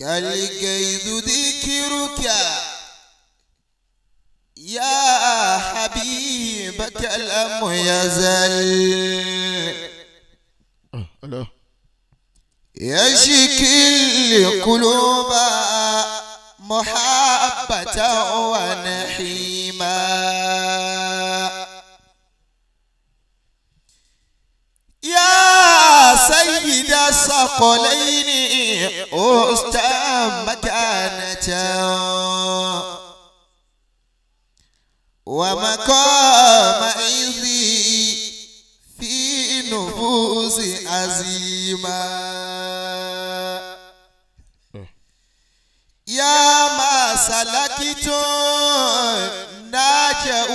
كالجيد ذكرك يا حبيبك لم يزل يشكي القلوب محبة ونحيما يا سيد الثقلين أستم مكانة ومقام عزي في نفوس عزيما يا ما سلكت ناجأ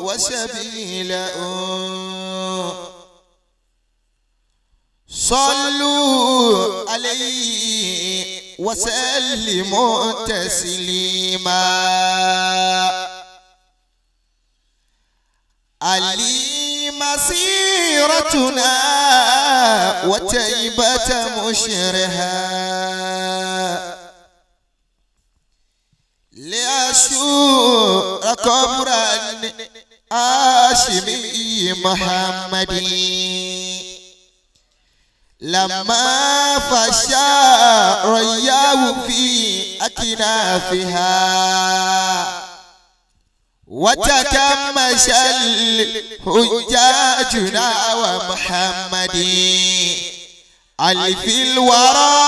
وسبيله صلوا عليه وسلموا تسليما علي مسيرتنا وتيبة مشرها لأشور قبرا هاشمي محمد لما فشى رياه في أكنافها وتكمش الحجاجنا ومحمد ألف الورى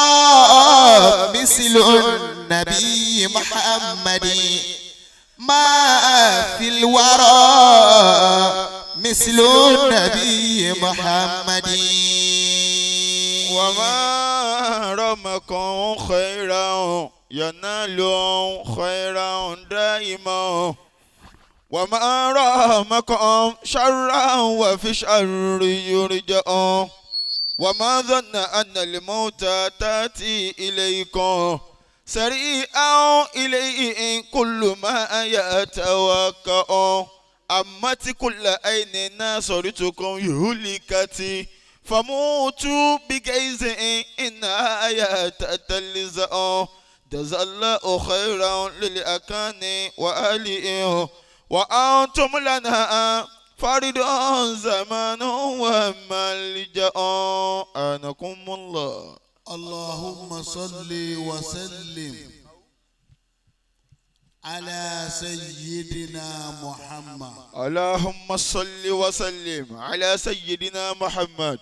مثل النبي محمد ما في الورى مثل النبي محمد وما رمكم خيرا ينال خيرا دائما وما رمكم شرا وفي شر يرجع وما ظن أن الموت تأتي إليكم سريعا إليه كل ما يتوقع أمت كل أين ناصرتكم يهلكتي فموتوا بجيز إن آيات تلزأ جزا الله خيرا للأكان وآله وأنتم لنا فرد زمان وملجأ أنكم الله. اللهم صل وسلم على سيدنا محمد. اللهم صل وسلم على سيدنا محمد.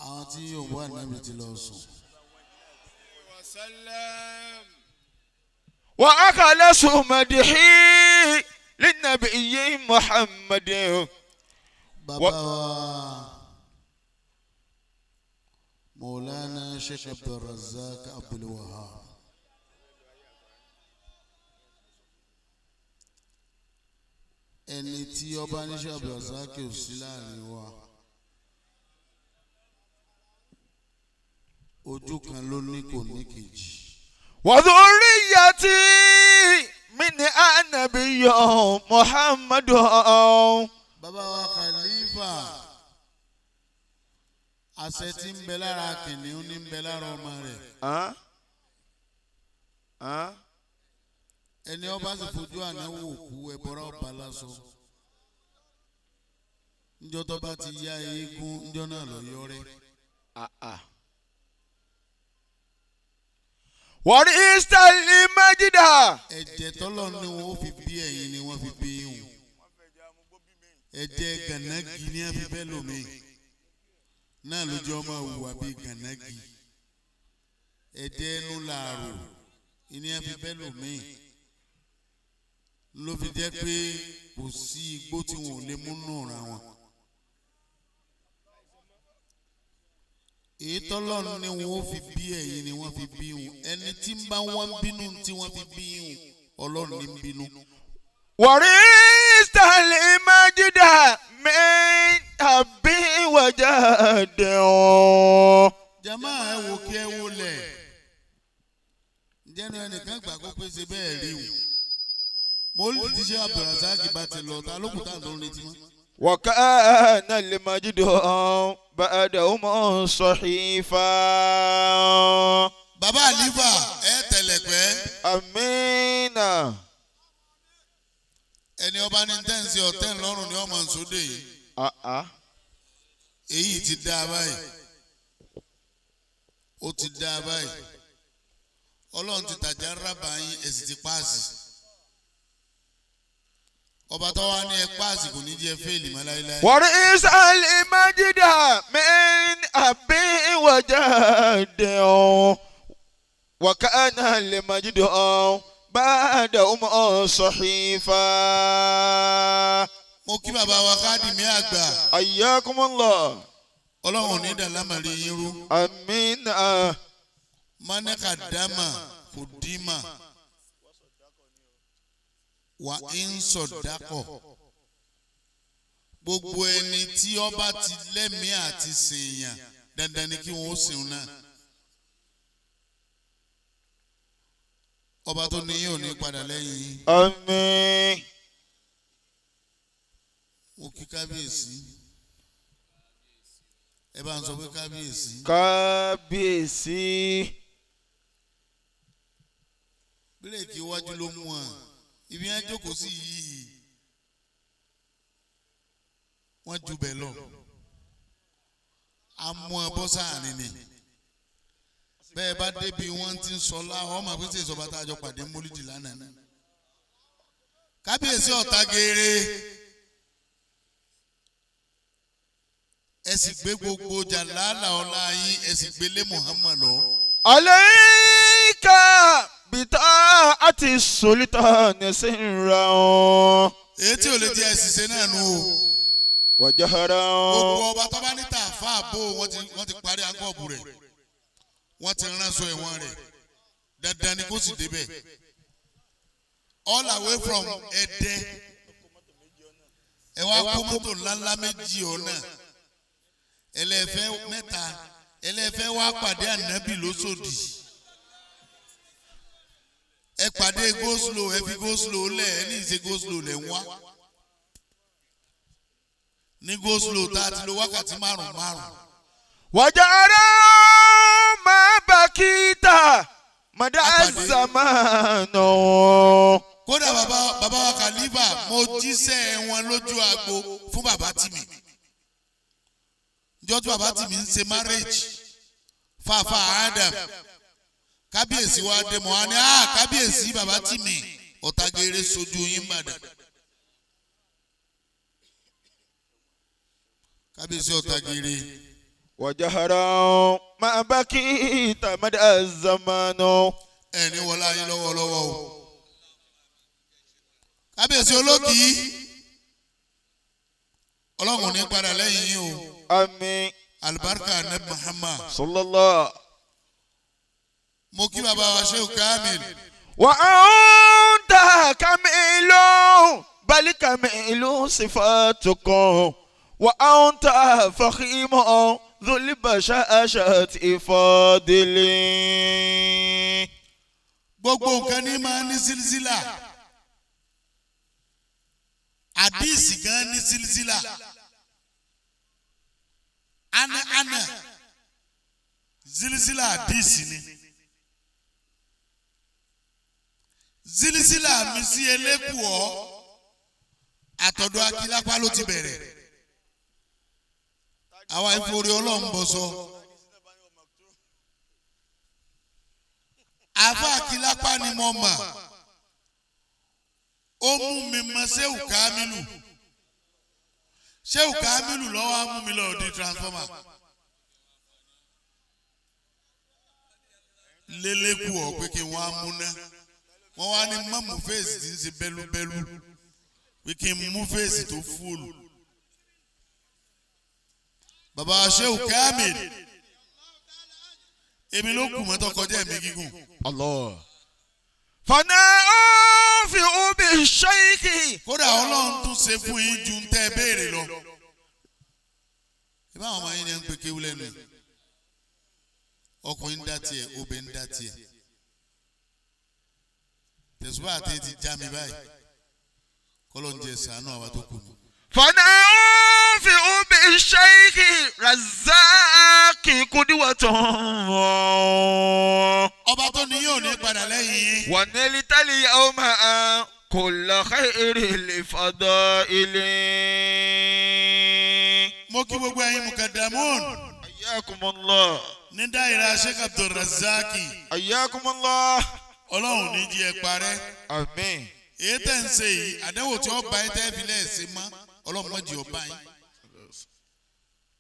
Àwọn tí yóò wá nábì tí lọ sùn. وأخلص مدحي للنبي محمد. Bàbá wa Mawlana Sheikh Abdulrazak Abdul Wahab. Ẹni tí ọba ní Sheikh Abdulrazak ò sí láàrin wa. Ojú kan ló ní kò ní kejì. وذريتي من النبي محمد. Bàbá wa Khalifa àṣẹ tí ń bẹ lára kìnìún ní ń bẹ lára ọmọ rẹ̀. Ẹni ọba sì fojú àná wò kú ẹbọra ọba lásọ. Njọ́ tó bá ti ya eégún njọ́ náà lọ yọrẹ. ورثت المجد. Ẹ̀jẹ̀ tọ́lọ́ ni wọ́n fi bí ẹ̀yin ni wọ́n fi bí yín o. Ẹ̀jẹ̀ gànágì ni wọ́n fi bẹ́ lómi. Náà lójú ọmọ hùwà bíi gànágì. Ẹ̀jẹ̀ ẹnu làárò ni wọ́n fi bẹ́ lómi. Ló fi jẹ́ pé kò sí igbó tí wọn ò lè mú nù ra wọn. Èyí tọ́lọ́ ni wọ́n fi bí ẹ̀yin ni wọ́n fi bí yín. Ẹni tí ń bá wọn bínú tí wọ́n fi bí yín Ọlọ́run ní bínú. ورثت المجد من أبي وجد. Jama ẹ wo kí ẹ wo lẹ̀. Ǹjẹ́ ní ẹnìkan gbà kó pèsè bẹ́ẹ̀ rí o? Mo lè ti ṣe Abdulrasaq bá ti lọ ta lókùtà tó ń retí mọ́. وكان المجد بعدهم صحيفا. Bàbá Bàbá àlífà ẹ tẹ̀lẹ̀ pẹ́. Amina. Ẹni ọba ní tẹ́ǹsì ọ̀tẹ́ ńlọ́rùn ni ọmọ nsóde yìí. Èyí ti dá a báyìí. Ó ti dá a báyìí. Ọlọ́run ti tàjà rábà yín, ẹ sì ti páàsì. Ọba tó wá ní ẹ páàsì kò ní jẹ́ fẹ́ẹ̀lì mọ́ láéláé. ورئيس المجد من أبي وجد وكان المجد بعد أم صحيفة. Mo kí bàbá wa Kádìmí àgbà. حياكم الله. Ọlọ́run ò ní dàlámàrí yín rú. آمين. Mánẹ́kà dámà kò dímà wà ń sọ̀dákọ̀. Gbogbo ẹni tí ọba ti lẹ́mìí àti sèèyàn dandan ni kí wọ́n ó sìn náà. Ọba tó ní yín ò ní padà lẹ́yìn yín. آمين. Mo kí kábíyèsí. Ẹ bá ń sọ pé kábíyèsí. Kábíyèsí. Bírèkì iwájú ló mú wọn. Ibi yẹn jókòó sí yìí. Wọ́n ju bẹ̀ lọ. A mú ẹ bọ́ sáàrin ni. Bẹ́ẹ̀ bá débi wọ́n ti ń sọ láwọn ọmọ pé sèṣọba tá a jọ pàdé mólídìí lánàá ni. Kábíyèsí ọ̀tá geere. Ẹ sì gbé gbogbo jàlálà ọlá yín, ẹ sì gbé lé Muhammad lọ. عليك بطاعة السلطان سرا Èyí tí ò lè jẹ́ ẹ̀sìn ṣe náà nù o. وجهرا. Gbogbo ọba tó bá ní tààfà àbò wọ́n ti parí àgọ́ọ̀bù rẹ̀, wọ́n ti ránṣọ ẹ̀wọ̀n rẹ̀, dandan ni kó sì débẹ̀. All away from Ẹdẹ, ẹ wá kó mọ́tò ńláńlá méjì ọ̀nà ẹlẹ́fẹ́ mẹ́ta, ẹlẹ́fẹ́ wá pàdé ànábì lóṣòdì. Ẹ pàdé go slow, ẹ fi go slow lẹ̀, ẹ ní ìṣe go slow lẹ̀ ń wá. Ní go slow tá a ti lo wákàtí márùn márùn. وجهرا ما بكيت مدى الزمان. Kódà bàbá wa Khalifa, mo jíṣẹ́ wọn lójú agbo fún bàbá tìmí. Njọ́ tí bàbá tìmí ń ṣe marriage fàáfà Adam, kábíyèsí wa dé mọ́ wa ní kábíyèsí bàbá tìmí ọ̀tàgèrè sojú yín bàdàn. Kábíyèsí ọ̀tàgèrè. وجهرا ما بكيت مدى الزمان. Ẹni wọlé ayé lọ́wọ́lọ́wọ́ o. Kábíyèsí olókìí, ọlọ́run ò ní padà lẹ́yìn yín o. آمين. Alibarika anabi Muhammad. صلى الله. Mo kí bàbá wa Shehu Kamil. وأنت كميل بل كميل صفاتكم وأنت فخيم ذو البشاشة فاضل. Gbogbo nǹkan ní máa ní sílísílà. Àdìsí gan ní sílísílà. Ana ana sílísílà àdìsí ni. Sílísílà mi sí elékùọ́ àtọ̀dọ̀ Akílápá ló ti bẹ̀rẹ̀. Àwa ìforí ọlọ́run bọ̀ sọ. Àfa Akílápá ni mo mọ̀. Ó mú mi mọ Ṣéhù Kámílù. Ṣéhù Kámílù lọ́wọ́ á mú mi lọ di transformer. Lélékù ọ̀ pé kí n wá múná. Wọ́n wá ní mọ́mú fèsì tí ń ṣe bẹ́lúbẹ́lú. Pé kí n mú fèsì tó fúlù. Bàbá Ṣéhù Kámílù. Èmi ló kù mọ́tò kọjá ẹ̀mí gígùn. الله فنافع بالشيخ. Kódà ọlọ́run tún ṣe fún yín ju ń tẹ́ ẹ béèrè lọ. Ìbá àwọn ọmọ yín ni ẹ ń pe kéwú lẹ́nu yìí. Ọkùnrin ń dá tiẹ̀, obìnrin ń dá tiẹ̀. Tẹ̀sùbá àti ti já mi báyìí. Kọ́lọ́ ń jẹ sàánú àwa tó kù nù. فنافع بالشيخ رزاق قدوة. Ọba tó ní yóò ní padà lẹ́yìn yín. ونلت اليوم كل خير الفضائل. Mo kí gbogbo ẹ̀yin mukadamun حياكم الله. ní dáìrà Sheikh Abdulrazaki. حياكم الله. Ọlọ́run ní jí ẹ parẹ́. آمين. Èyí tẹ̀ ń ṣe yìí, àdánwò tí ó bá yín tẹ́ fi lẹ́ẹ̀ṣẹ̀ mọ́, Ọlọ́run má jẹ́ ó bá yín.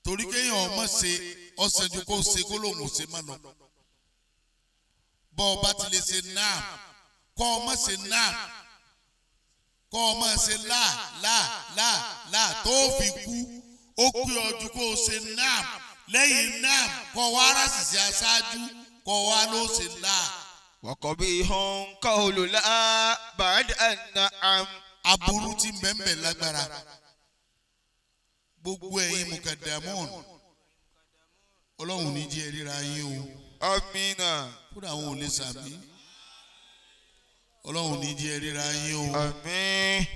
Torí kéèyàn ọmọ ṣe ọ̀sẹ̀ ju kó ṣe kó lóun ò ṣe má lọ. Bọ́ ọba ti lè ṣe náà, kọ́ ọmọ ṣe náà, kọ́ ọmọ ṣe láà láà láà láà tó fi kú, ó pé ọdún kó o ṣe náà, lẹ́yìn náà kọ́ wa ara ṣìṣe aṣáájú, kọ́ wa ló ṣe láà. وقبيح قول لا بعد النعم. Aburú tí ń bẹ lágbára. Gbogbo ẹ̀yin mukadamun, Ọlọ́run ní jẹ́ ẹ ríra yín o. آمين. Kódà àwọn ò lè sàmí. Ọlọ́run ní jẹ́ ẹ ríra yín o. آمين.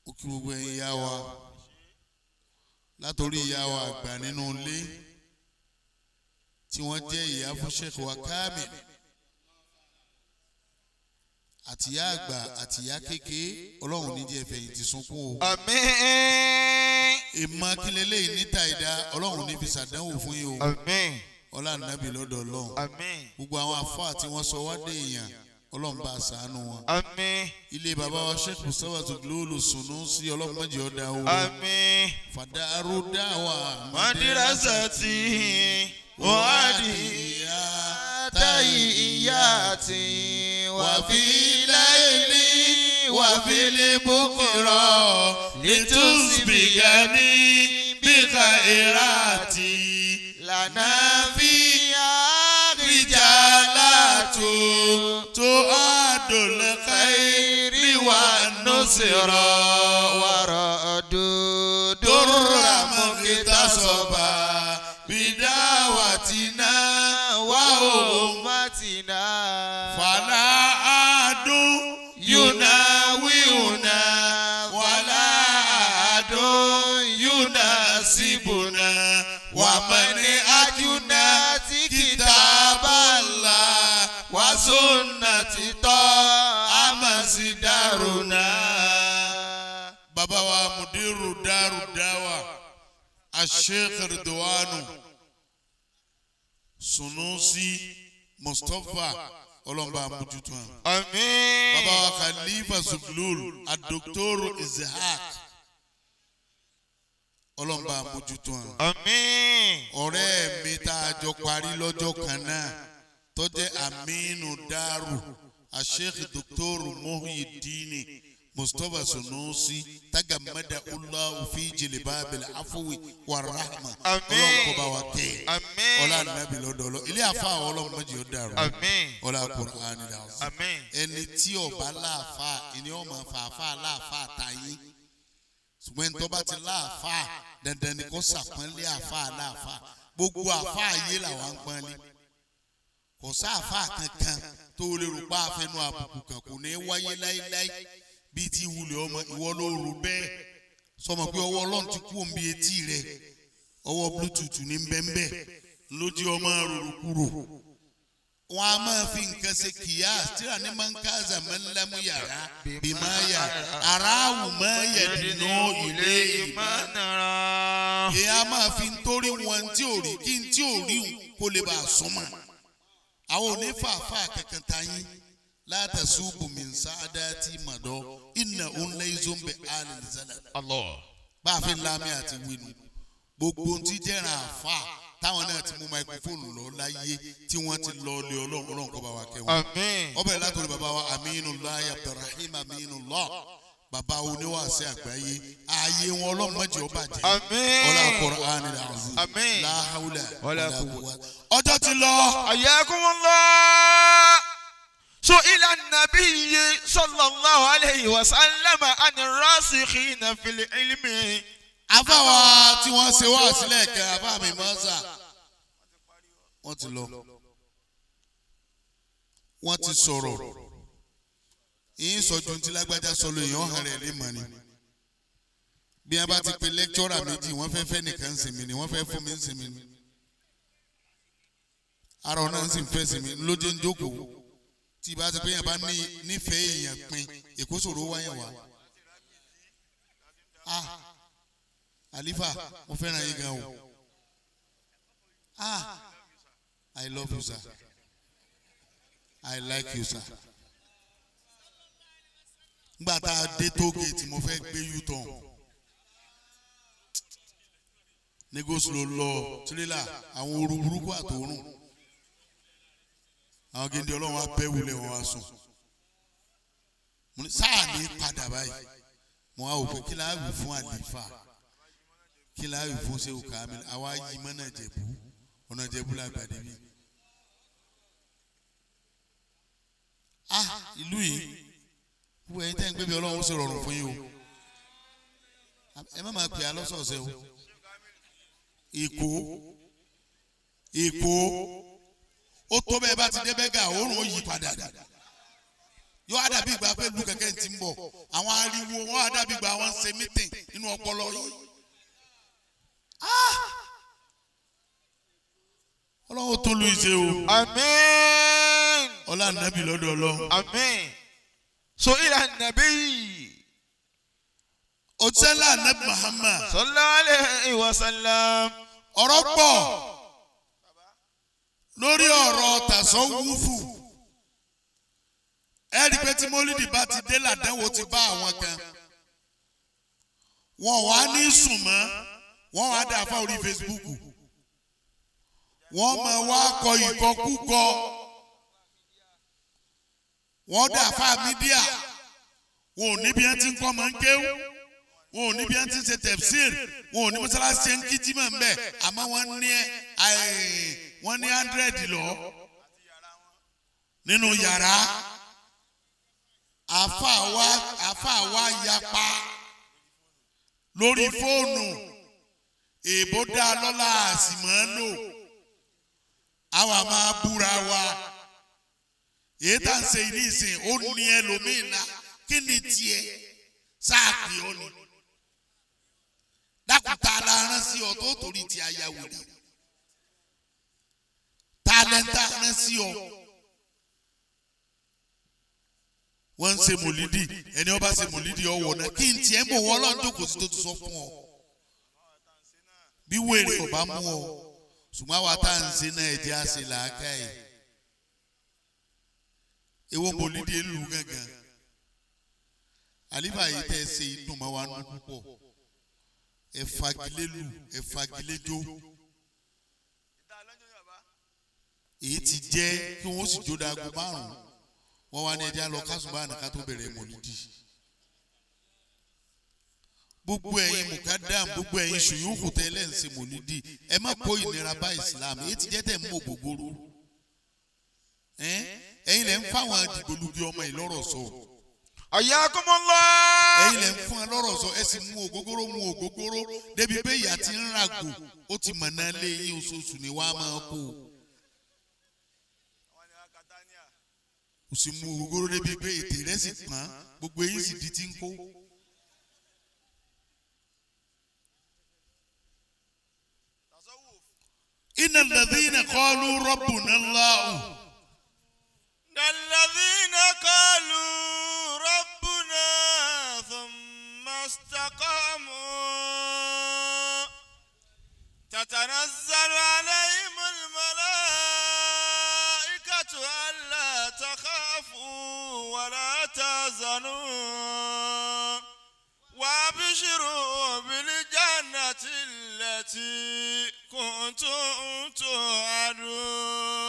Ó kí gbogbo ẹ̀yin ìyá wa, látòrí ìyá wa àgbà nínú ilé tí wọ́n jẹ́ ìyá fún Sheikh wa Kamil, àtìyá àgbà àtìyá kékeré, Ọlọ́run ní jẹ́ fẹ̀yìntì sunkún o. آمين. Ìmọ̀ kílélẹ́ yìí níta ìdá, Ọlọ́run ní fi ṣàdánwò fún yín o. آمين. Ọlá nàbì lọ́dọ̀ Ọlọ́run. آمين. Gbogbo àwọn àfáà tí wọ́n sọ wá dé èèyàn, Ọlọ́run bá a ṣàánú wọn. آمين. Ilé bàbá wa Sheikh Mustapha Zughlulu Sunusi, Ọlọ́run má jẹ́ ó dá o. آمين. Fàdárú dáwà مدرستي وعدي تحياتي وفي ليلي وفي البكرة لتسبقني بخيراتي لنا فيها رجالات تعد الخير والنصر وردوا در مقتصبا بدعوتنا وهم وأمتنا فلا أحد يناوئنا ولا أحد يناسبنا ومن أجنا كتاب الله وسنة طه مصدرنا. Bàbá wa mudiru daru dawa Asheikh Ridwanu Sunusi Mustapha, ọlọ́mọba àmójútó hàn. آمين. Bàbá wa Khalifa Zughlul Adoktor Ishaq, ọlọ́mọba àmójútó hàn. آمين. Ọ̀rẹ́ mi tá a jọ parí lọ́jọ́ kan náà tó jẹ́ Aminu Daru Asheikh Dr. Muhyiddin Mustapha Sunusi tagamada Allahu fi jilbabil afwi wa rahma. Àmín. Ọlọ́run kó bá wa kẹ́ ẹ̀. آمين. Ọlá nàbì lọ́dọ̀ ọlọ́ ilé àfa àwọn ọlọ́run méjì ó dàrú. آمين. Ọlá Qur'an al-azim. آمين. Ẹni tí ọba láàfà ẹni ọmọ fàáfà láàfà tayé, ṣùgbọ́n ẹni tó bá ti láàfà, dandan ni kó sàpọ́nlé àfà láàfà. Gbogbo àfà ayé làwọn ń pọ́nlé. Kò sáàfà kankan tó lè rò pa àfẹnú àbùkù kan kò ní wáyé láéláé bíi ti wulẹ̀ ọmọ. Ìwọ ló rò bẹ́ẹ̀, sọmọ pé ọwọ́ Ọlọ́run ti kú òǹbi etí rẹ, ọwọ́ Bluetooth ní bẹ́ńbẹ́ lójú ọmọ rorò kúrò. Wọn a máa fi nǹkan ṣe kìyà tíra ní máa ń káza máa ń lámú yàrá bí máa yà aráàwù máa yẹ dìnnà ilé ìmọ̀. نرى. Èyí a máa fi nítorí wọn tí ò rí kí n tí ò rí òun kó lè bá a súnmọ́. Àwọn ò ní fàáfàá kankan ta yín látàṣubù mi sáadá tí màdọ́ ìnà òun lẹ́yìn zombe alẹ́ nìzálà. الله. Bá a fi lámì àti winu gbogbo ohun tí jẹ́ràn àfa táwọn náà ti mú máikrófóònù lọ láyé tí wọ́n ti lọ lé Ọlọ́run, Ọlọ́run kó bá wa kẹ́ wọn. آمين. Ọbẹ̀ látòrí bàbá wa Aminullah Abdulrahim Aminullah, bàbá oníwàásí àgbáyé, ààyè wọn Ọlọ́run má jẹ́ ó bàjẹ́. آمين. Ọlá Qur'an al-azim. آمين. La hawla Wala wala quwwata. quwwata. Ọjọ́ ti lọ. حياكم الله. سئل النبي صلى الله عليه وسلم عن الراسخين في العلم. Afáwa tí wọ́n ṣe wá sílẹ̀ kẹ́ afá mi mọ́sà, wọ́n ti lọ, wọ́n ti sọ̀rọ̀ yín sọ ju ti lágbájá sọ lọ, èèyàn hàn rẹ̀ lè mọ̀ ni. Bí wọ́n bá ti pe lecturer méjì, wọ́n fẹ́ fẹ́ nìkan sinmi ni, wọ́n fẹ́ fún mi sinmi ni. Ara ọ̀nà sì ń fẹ́ sí mi ló jẹ́ ń jókòó. Tí ìbá ti pé yẹn bá nífẹ̀ẹ́ èèyàn pin, Èkó ṣòro wáyàn wá. Ah, Àlífà, mo fẹ́ràn yín gan o. Ah, I love you, sir. I like you, sir. Ngbà tá a dé tóògèètì mo fẹ́ gbé U-turn. Ní gòsìlò lọ tirẹ́là àwọn oru burúkú àtòrùn. Àwọn géńdé ọlọ́run á bẹ́ wulẹ̀ wọn wá sùn. Mo ní sáà ní padà báyìí. Mo wá wò pé kí láà wí fún Àlífà, kí láà wí fún Ṣéhù Kàmílì, àwa yí mọ́nà Ìjẹ̀bú, ọ̀nà Ìjẹ̀bú la gbà débi. Ah, ìlú yìí, wọ́n ẹ̀yin tẹ́ ń gbé bí ọlọ́run ó ṣe rọrùn fún yín o. Ẹ má máa pè á lọ́sọ̀ọ̀sẹ̀ o. Èkó, Èkó, ó tó bẹ́ẹ̀ bá ti dé Bẹ́gà, òórùn ó yí padà. Yóò á dàbí ìgbà pé ìlú kẹ̀kẹ́ ti ń bọ̀. Àwọn ariwo wọn á dàbí ìgbà wọn ń ṣe mítìn nínú ọpọlọ yìí. Ọlọ́run tó lu ìṣe o. Àmín. Ọlá nàbì lọ́dọ̀ Ọlọ́run. Àmín. سئل النبي Òtísẹ́lá Ànábì Muhammad. صلى الله عليه وسلم. Ọ̀rọ̀ pọ̀ lórí ọ̀rọ̀ tàsọ́wúfù. Ẹ rí i pé tí Mólídì bá ti dé làdánwò ti bá àwọn kan. Wọ́n wá ní sùn mọ́, wọ́n wá dà fá orí Facebook. Wọ́n máa wá kọ ìkọkúkọ. Wọ́n dà fá mídíà. Wọn ò ní bí wọ́n ti ń kọ́ máa ń kéwú. Wọn ò ní bí wọ́n ti ń ṣe tẹ̀fsíìrì. Wọn ò ní mọ́sálásí ṣe ń kí jímọ̀ ń bẹ̀. Àmọ́ wọ́n ní 100 lọ nínú yàrá. Àáfà wa yapa lórí fóònù. Èèbó dá lọ́la àsìmọ́ lò. Àwa máa búra wa. Èyí tá à ń ṣe ní ìsìn ó ní ẹlòmíì la kí ni tiẹ̀ sáà pè ọ́ ni. Dákúta la rán sí ọ tó torí ti ayáwèrè. Tálẹ́ńtà rán sí ọ. Wọ́n ń ṣe mòlídì, ẹni ọba ṣe mòlídì ọwọ́ náà kí n tiẹ̀ ń bò wọ́n ọlọ́run jókòó sí tó ti sọ fún ọ. Bí wèrè ọba mú ọ, ṣùgbọ́n àwa tá à ń ṣe náà ẹ̀jẹ̀ á ṣe làákàyè. Èwo mòlídì ń lù gángan. Àlífà yìí tẹ́ ẹ ṣe ìdùn mọ́ wa nú púpọ̀. Ẹ fagilé lù, ẹ fagilé jó. Èyí ti jẹ́ kí wọ́n sì jó dago 5. Wọ́n wá ní ẹja lọ kásùnbà nìkan tó bẹ̀rẹ̀ mòlídì. Gbogbo ẹ̀yin mùkádàm, gbogbo ẹ̀yin ṣùyúkù tẹ́lẹ̀ ń ṣe mòlídì, ẹ má kó ìnira bá Ìsìlámù. Èyí ti jẹ́ tẹ̀ ń mú ògógóró. Ẹ̀yin lẹ̀ ń fáwọn àdìgbòlugi ọmọ yìí lọ́rọ̀ sọ. Hayyakumullah. Ẹ̀yin lẹ̀ ń fún ẹ lọ́rọ̀ sọ, ẹ sì mú ògógóró mú ògógóró débi pé ìyá ti ń ràgò, ó ti mọ̀nà lé yín oṣooṣù ni wàá máa kó o. Ó sì mú ògógóró débi pé ètè rẹ̀ sì pọ́n, gbogbo eyín sì di ti ń kó. Innal ladhina qalu rabbuna Allahu. الذين قالوا ربنا ثم استقاموا تتنزل عليهم الملائكة ألا تخافوا ولا تحزنوا وأبشروا بالجنة التي كنتم توعدون.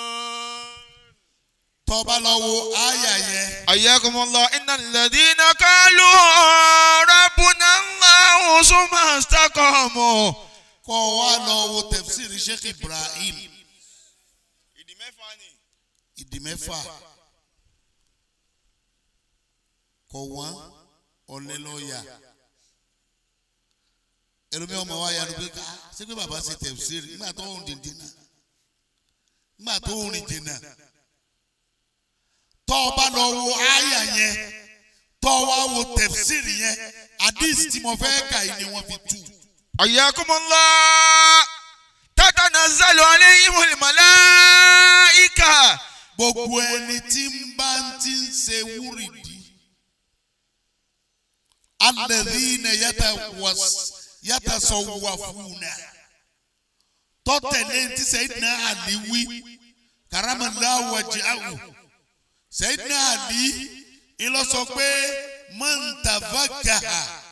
Tó bá lọ wo àyà yẹn. Hayyakumullah. Innal ladhina qalu rabbuna Allahu summa istaqamu. Kọ́ wa lọ wo tafsir Sheikh Ibrahim. Ìdí mẹ́fà ni. Ìdí mẹ́fà. Kọ̀ wọ́n ọ̀lẹ́lọ́yà. Ẹlòmíì ọmọ wa yanu pé ká ṣé pé bàbá ṣe tafsir nígbà tó ń rìn jìnnà. Nígbà tó ń rìn jìnnà. Tó bá lọ wo àyà yẹn, tó wá wo tafsir yẹn, hadith tí mo fẹ́ kà yìí ni wọ́n fi tú. Hayyakumullah. Tatanazzalu alayhimul malaikatu. Gbogbo ẹni tí ń bá ti ń ṣe wúrìdì. Alladhina yatasawwafuna. Tọ́tẹ̀lé ti Sayyidina Ali wí. Karamallahu wajhahu. Sayyidina Ali ìlọ sọ pé man tafakkaha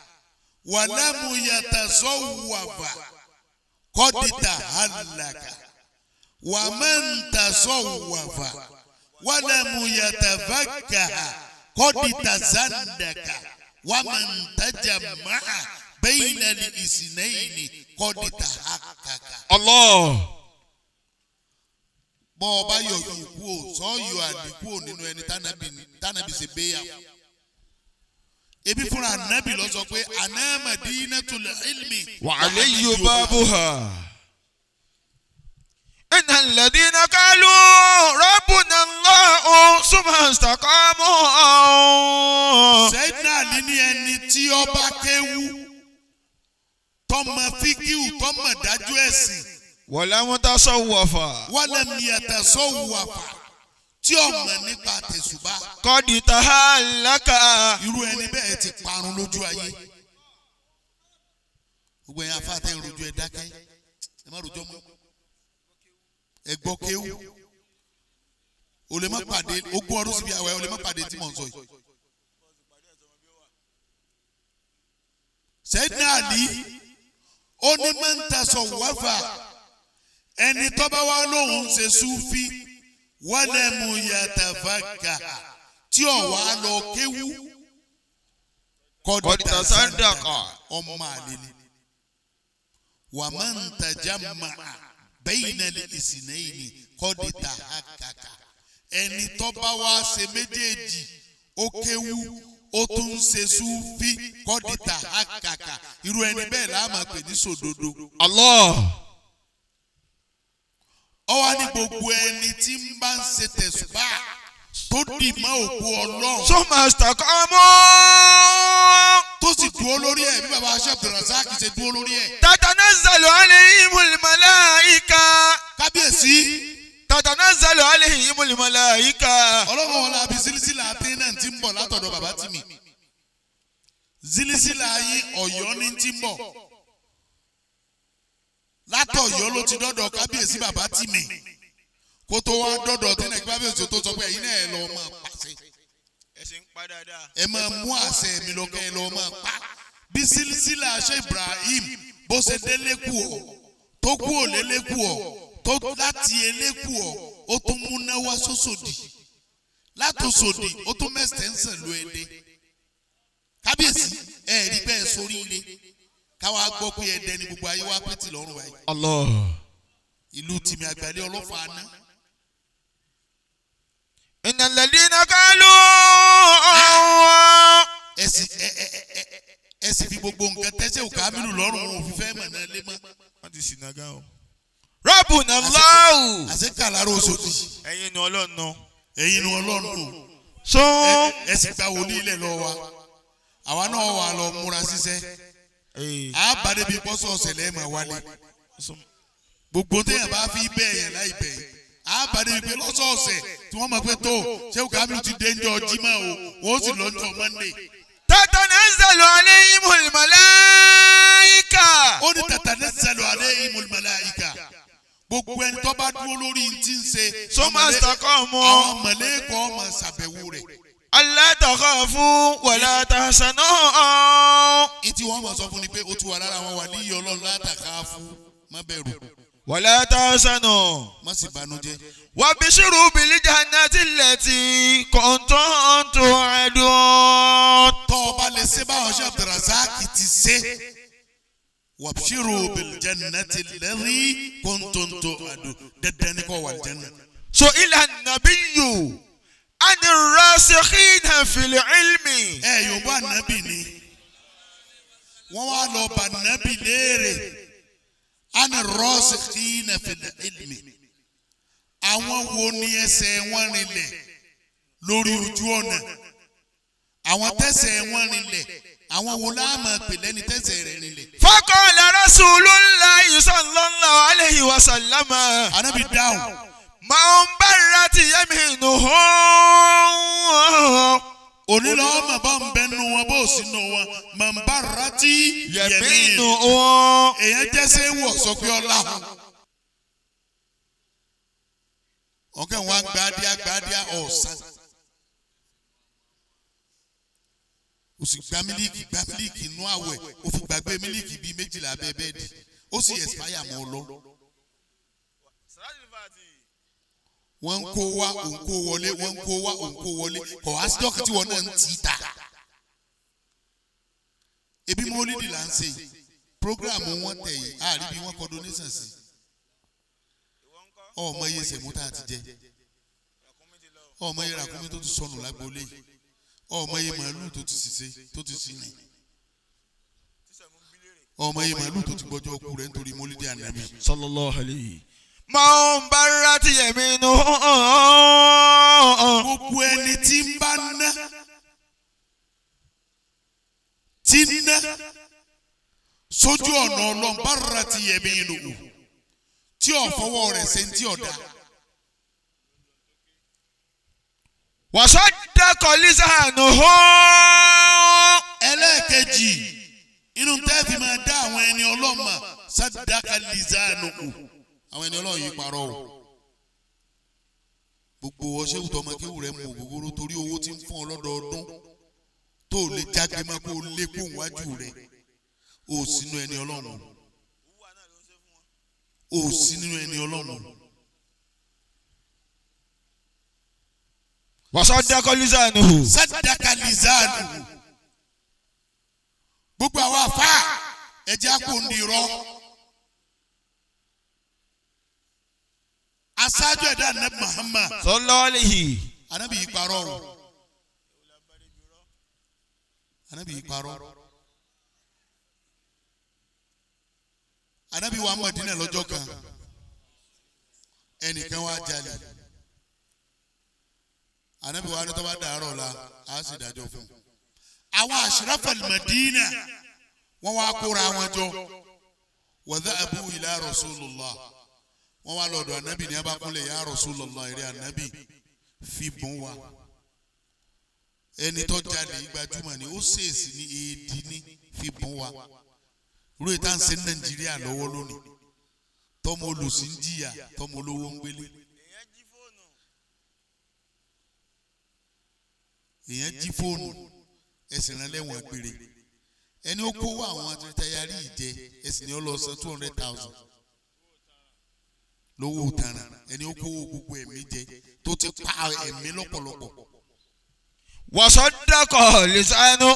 wa lam yatasawwafa qad tahallaka. Wa man tasawwafa wa lam yatafakkaha qad tazandaka. Wa man tajamma'a bayna al-isnayni qad tahaqqaqa. Allah. Bọ́ ọ bá yọ ìkú o sọ yọ àdínkù o nínú ẹni tánàbì ṣe béyà. Ebi fúnra ànábì lọ sọ pé àná madinatul ilmi. Wa alayyu babuha. Inna alladhina qalu rabbuna Allahu summa istaqamu. Sayyidina Ali ní ẹni tí ó bá kéwú tọmọ fíkíù tọmọ dájú ẹ̀sìn. Walam tasawwafa. Walam yatasawwafa. Tí ó mọ̀ nípa tẹ̀sùbá. Qad tahallaka. Irú ẹni bẹ́ẹ̀ ti parun lójú ayé. Gbogbo ẹ̀yin afáàtẹ̀ ń rojú ẹ dákẹ́. Ẹ má rojọ́ mọ́. Ẹ gbọ́ kéwú. O lè má pàdé ogún ọdún síbi àwẹ̀ o lè má pàdé tí mò ń sọ yìí. Sayyidina Ali ó ní man tasawwafa. Ẹni tó bá wá lóhùn ṣe súfí walam yatafakkaha tí ò wá lọ kéwú Qad tasaddaqa. Ọmọ àlè ni. Wa man tajamma'a bayna al-isnayni qad tahaqqaqa. Ẹni tó bá wá ṣe méjèèjì ó kéwú ó tún ń ṣe súfí qad tahaqqaqa. Irú ẹni bẹ́ẹ̀ la máa pè ní sòdodo. Allah. Ó wá ní gbogbo ẹni tí ń bá ń ṣe tẹ̀sùbá tó dì mọ́ òkú Ọlọ́run. Summa istaqamu. Tó sì dúró lórí ẹ̀ bí baba Sheikh Abdulrasaq ṣe dúró lórí ẹ̀. Tatanazzalu alayhimul malaika. Kábíyèsí. Tatanazzalu alayhimul malaika. Ọlọ́run wọlé àbí sílísílà àti náà ti ń bọ̀ látọ̀dọ̀ bàbá tì mí. Sílísílà yín Ọ̀yọ́ ní ti ń bọ̀. Látọ̀yọ́ ló ti dọ́dọ̀ kábíyèsí bàbá tì mí. Kó tó wá dọ́dọ̀ tẹ́lẹ̀ kí kábíyèsí tó sọ pé ẹ̀yin náà ẹ lọ máa pàṣẹ. Ẹ máa mú àṣẹ mi lọ kẹ́ ẹ lọ máa pa. Bí sílísílà ṣe Ibrahim bó ṣe délé kù ọ́ tó kú ò lélé kù ọ́ tó láti elékù ọ́ ó tún múná wá sósòdì látòsòdì ó tún mẹ́sẹ̀nsẹ̀ lu ẹdẹ. Kábíyèsí ẹ rí bẹ́ẹ̀ sórí ilé káwa gbọ́ pé ẹdẹ ni gbogbo ayé wá pétì lọ́rùn báyìí. Allah. Ìlú tìmí àgbàlẹ̀ ọlọ́fà aná. Innal ladina qalu. Ẹ sì fi gbogbo nǹkan tẹ́sẹ̀ òkà mílù lọ́rùn òun òfin fẹ́ mọ̀ náà lé mọ́. Wọ́n ti sìnà gan o. Rabbuna Allahu. Àṣẹ kàlárò Òṣòdì. Ẹ̀yin nu Ọlọ́run nù. Ẹ̀yin nu Ọlọ́run nù. So. Ẹ sì gba wòlíì ilẹ̀ lọ wa. Àwa náà wà lọ múra ṣiṣẹ́. A bá débi pọ́sọ̀ ọ̀sẹ̀ lẹ́ẹ̀mọ̀ wálé. Gbogbo téèyàn bá fi bẹ́ẹ̀ yẹn láì bẹ́ẹ̀. A bá débi pé lọ́sọ̀ọ̀sẹ̀ tí wọ́n mọ̀ pé tó ṣé òkà mílù ti dé ńjọ́ Jímọ̀ o, wọ́n sì lọ ńjọ́ Monday. Tatanazzalu alayhimul malaika. Ó ní tatanazzalu alayhimul malaika. Gbogbo ẹni tó bá dúró lórí ti ń ṣe. Summa istaqamu. Àwọn mọ̀lẹ́kọ̀ máa ṣàbẹ̀wò rẹ̀. Alla takhafu wala tahzanu. Ìtí wọ́n máa sọ fún ni pé ó ti wà lára àwọn wàlíì Ọlọ́run la takhafu má bẹ̀rù. Wala tahzanu. Má sì bànújẹ́. Wabshiru bil jannati allati kuntum tu'adun. Tọ́ ọ bá lè ṣe báwọn ṣe Abdulrasaq ti ṣe. Wabshiru bil jannati allati kuntum tu'adun. Dandan ni kò wà jẹ́nà. So ila nabiyyu ani rasikhina fil ilmi. Ẹ yóò bá nàbì ni. Wọ́n wá lọ bá nàbì léèrè. Ani rasikhina fil ilmi. Àwọn wo ni ẹsẹ̀ wọn rinlẹ̀ lórí ojú ọ̀nà? Àwọn tẹ̀sẹ̀ wọn rinlẹ̀. Àwọn wo la máa pè lẹ́ni tẹ̀sẹ̀ rẹ̀ rinlẹ̀? Faqala Rasulullahi sallallahu alayhi wa sallam. Ànábì dáhùn. من برت يمينه Òní lọ́wọ́ mà bá ń bẹ nu wọn bó sì nu wọn mà ń bá rati yẹ̀mí. يمينه Èèyàn jẹ́sẹ̀ wọ̀ sọ pé ọlá. Ọ̀kẹ́ wọn gbadíá gbadíá ọ̀sán. O sì gba mílíkì gba mílíkì inú àwẹ̀ o fi gbàgbé mílíkì bíi 12 abẹ́ bẹ́ẹ̀dì ó sì ẹ̀sìpáyà mọ́ ọ lọ. Wọ́n ń kó wá òun kó wọlé wọ́n ń kó wá òun kó wọlé kọ̀ wá sí dọ́kítì wọn náà ń tì í ta. Ebi mọ́lídì là ń ṣe yìí programu wọn tẹ̀ yìí àárí bí wọ́n kọ donation sí. Ọmọ iye sẹ̀mú tá a ti jẹ, ọmọ iye ràkúnmí tó ti sọnù lágboolé yìí, ọmọ iye màálù tó ti ṣìṣe tó ti ṣìrìn, ọmọ iye màálù tó ti gbọ́jọ́ kú rẹ̀ nítorí mọ́lídì ànábì. صلى الله عليه من برت يمينه Gbogbo ẹni tí ń bá ná tí ń ná sójú ọ̀nà Ọlọ́run bára ti yẹ̀mí inú tí ọ̀fọwọ́ rẹ̀ ṣe ń tí ọ̀dà. وصدق لسانه Ẹlẹ́ẹ̀kejì inú tẹ́ẹ̀fì máa dá àwọn ẹni ọlọ́mà sádàkà lizanu àwọn ẹni Ọlọ́run yìí parọ́ o. Gbogbo ọṣẹ́ wùtọ́ ọmọ kéwù rẹ̀ mú ògógóró torí owó tí ń fún ọ lọ́dọọdún tó lè jágbe má kó lé kó wájú rẹ̀ o sínú ẹni Ọlọ́run o sínú ẹni Ọlọ́run. وصدق لسانه Sádàkà lizanu gbogbo àwọn afa ẹjẹ kò ní irọ́ aṣáájú ẹ̀dá anabi Muhammad صلى الله عليه anabi yìí parọ́ o anabi yìí parọ́ anabi wa Madina lọ́jọ́ kan ẹnìkan wá jalè anabi wa ni tó bá dàárọ̀ la a sì dájọ́ fún un. Àwọn ashrafal Madina wọ́n wá kóra wọn jọ wa dha'abu ila Rasulullah wọ́n wá lọ́dọ̀ anabi ní abákúnlẹ̀ ya Rasulullah eré anabi fi bùn wa ẹni tó jalè gbajúmọ̀ ni ó ṣèèṣì ní èdè ní fi bùn wa irú ìta ń ṣe ní Nàìjíríà lọ́wọ́ lónìí tọmọ olùsí ń jìyà tọmọ olówó ń gbélé èèyàn jí fóònù ẹsìn rán lẹ́wọ̀n gbére ẹni ó kówó àwọn atẹ̀yàrí ìjẹ ẹsìn ni ó lọ san 200,000 lówó tààrà ẹni ó kówó gbogbo ẹ̀mí jẹ tó ti pa ẹ̀mí lọ́pọ̀lọpọ̀. وصدق لسانه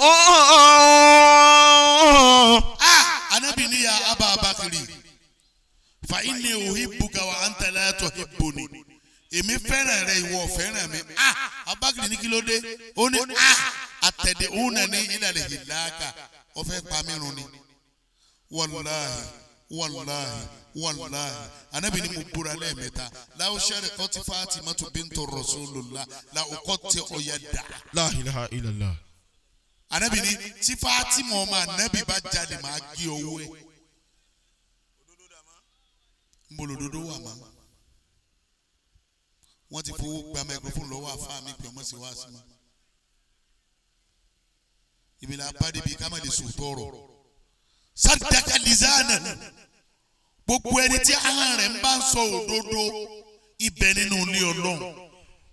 Anabi ni ya Aba Bakiri fa inni uhibbuka wa anta la tuhibbuni èmi fẹ́ràn rẹ ìwọ fẹ́ràn mi. Abakiri ní kí ló dé? Ó ní àtẹ̀dẹ̀ òun náà ní ìlàlẹ̀ ìlàkà ọ̀fẹ́ pamírun ni. Wàláhì wàláhì wàláhì anabi ni mo búra lẹ́ẹ̀mẹ́ta láwọn sẹ́rẹ̀ kọ́tí Fatimatu bintu Rasulullah làwọn kọ́tí ọ̀yà dà. لا إله إلا الله Anabi ni tí Fatima ọmọ anabi bá jáde máa gé owó ẹ̀. Nbolododo wà má. Wọ́n ti fowó gba microphone lọ́wọ́ àfa mi pé ọmọ sì wá sí ma. Ìbílẹ̀ abádébí ká má lè sòótọ́ ọ̀rọ̀. Sadaka lizana gbogbo ẹni tí ahọ́n rẹ̀ ń bá ń sọ òdodo ibẹ̀ nínú ilé Ọlọ́run.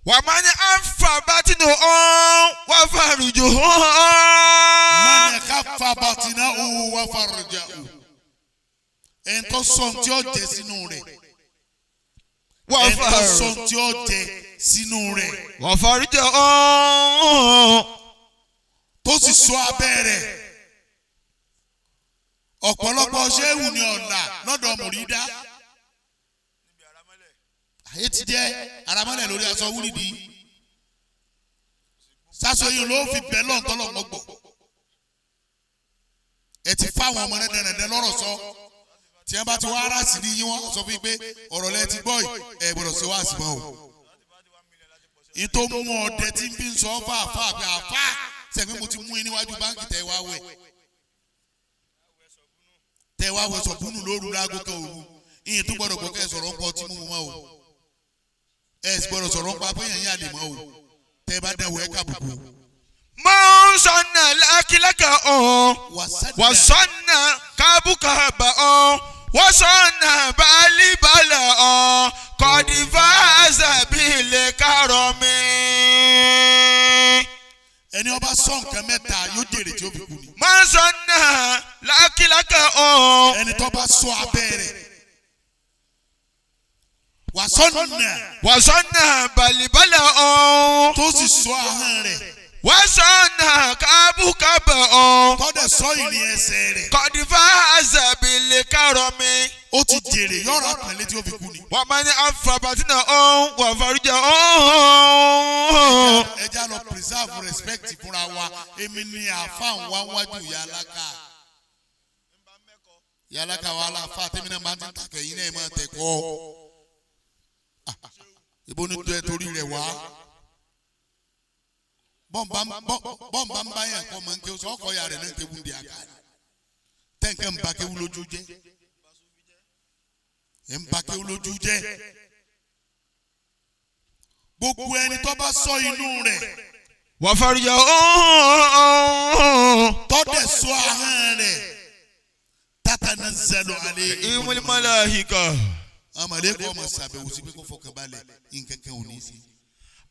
ومن أنفى بطنه وفرجه Man khaffa batnahu wa farjahu. Ẹni tó sọ tí ó jẹ sínú rẹ̀. Ẹni tó sọ tí ó jẹ sínú rẹ̀. وفرجه Tó sì sọ abẹ́ rẹ̀. Ọ̀pọ̀lọpọ̀ ṣéwù ni ọ̀la lọ́dọ̀ mùrídá. Ayé ti jẹ́ aramọ́lẹ̀ lórí aṣọ wúrìdì. Sásọ yìí ló fi bẹ́ẹ̀ lọ́ntọ́lọ́ mọ́gbọ̀. Ẹ ti fáwọn ọmọ rẹ̀ dẹ̀rẹ̀dẹ̀ lọ́rọ̀ sọ. Tí wọ́n bá ti wá ara sí ní yín wọ́n sọ fún yín pé ọ̀rọ̀ lẹ ti gbọ́ yìí ẹ gbọ́dọ̀ ṣe wá àsìmọ́ o. Ìtò mú ọdẹ tí ń fi ń sọ fà fà pé àfà sẹ̀mí mo ti mú yín níwájú báńkì tẹ́ wá wẹ̀. Tẹ́ wá wẹ̀ sọ̀bùnù lóru láago kan òru. Ìyẹn tó gbọ́dọ̀ gbọ́ kẹ́ sọ̀rọ̀ ń pọ̀ tí mú mu mọ́ o. Ẹ sì gbọ́dọ̀ sọ̀rọ̀ nípa pé yẹn yín àlè mọ́ o. Tẹ́ ẹ bá dẹ̀wọ̀ ẹ kàbùkù. من صن لأكلك وصن كبكب وصن بالبل قد فاز بالكرم. Ẹni ọba sọ nǹkan mẹ́ta yóò jèrè tí ó fi kú ni. من صن لأكلك Ẹni tó bá sọ abẹ́ rẹ̀. Wàsọ́nà وصن بالبل tó sì sọ ahọ́n rẹ̀. وصن كبكب Tọ́dẹ̀ sọ ìrìn ẹsẹ̀ rẹ̀. قد فاز بالكرم. Ó ti jèrè yọ̀rọ̀ àpẹẹlẹ tí ó fi kú ni. ومن أنفى بطنه وفرجه Ẹ já lọ preserve respect fúnra wa. Èmi ni àáfàá ń wá wájú ìyá aláka. Ìyá aláka wa aláfa tèmi náà máa ń tàkẹ́ yín náà máa tẹ̀kọ́. Ibo ni tó ẹ torí rẹ̀ wá. Bọ́ǹbà ń bá yàn kọ́ máa ń ké sọ ọkọ̀ ya rẹ̀ náà ń kéwu ń di àká. Tẹ̀ǹkẹ́ ń ba kéwu lójú jẹ́. Ẹ̀ ń ba kéwu lójú jẹ́. Gbogbo ẹni tó bá sọ inú rẹ̀ وفرجه tọ́dẹ̀ sọ ahọ́n rẹ̀ tatanazzalu alayhim الملائكة amalekọ ọmọ sàbẹ̀wò sí pé kó fọkàn balẹ̀ nǹkan kan ò ní í sí.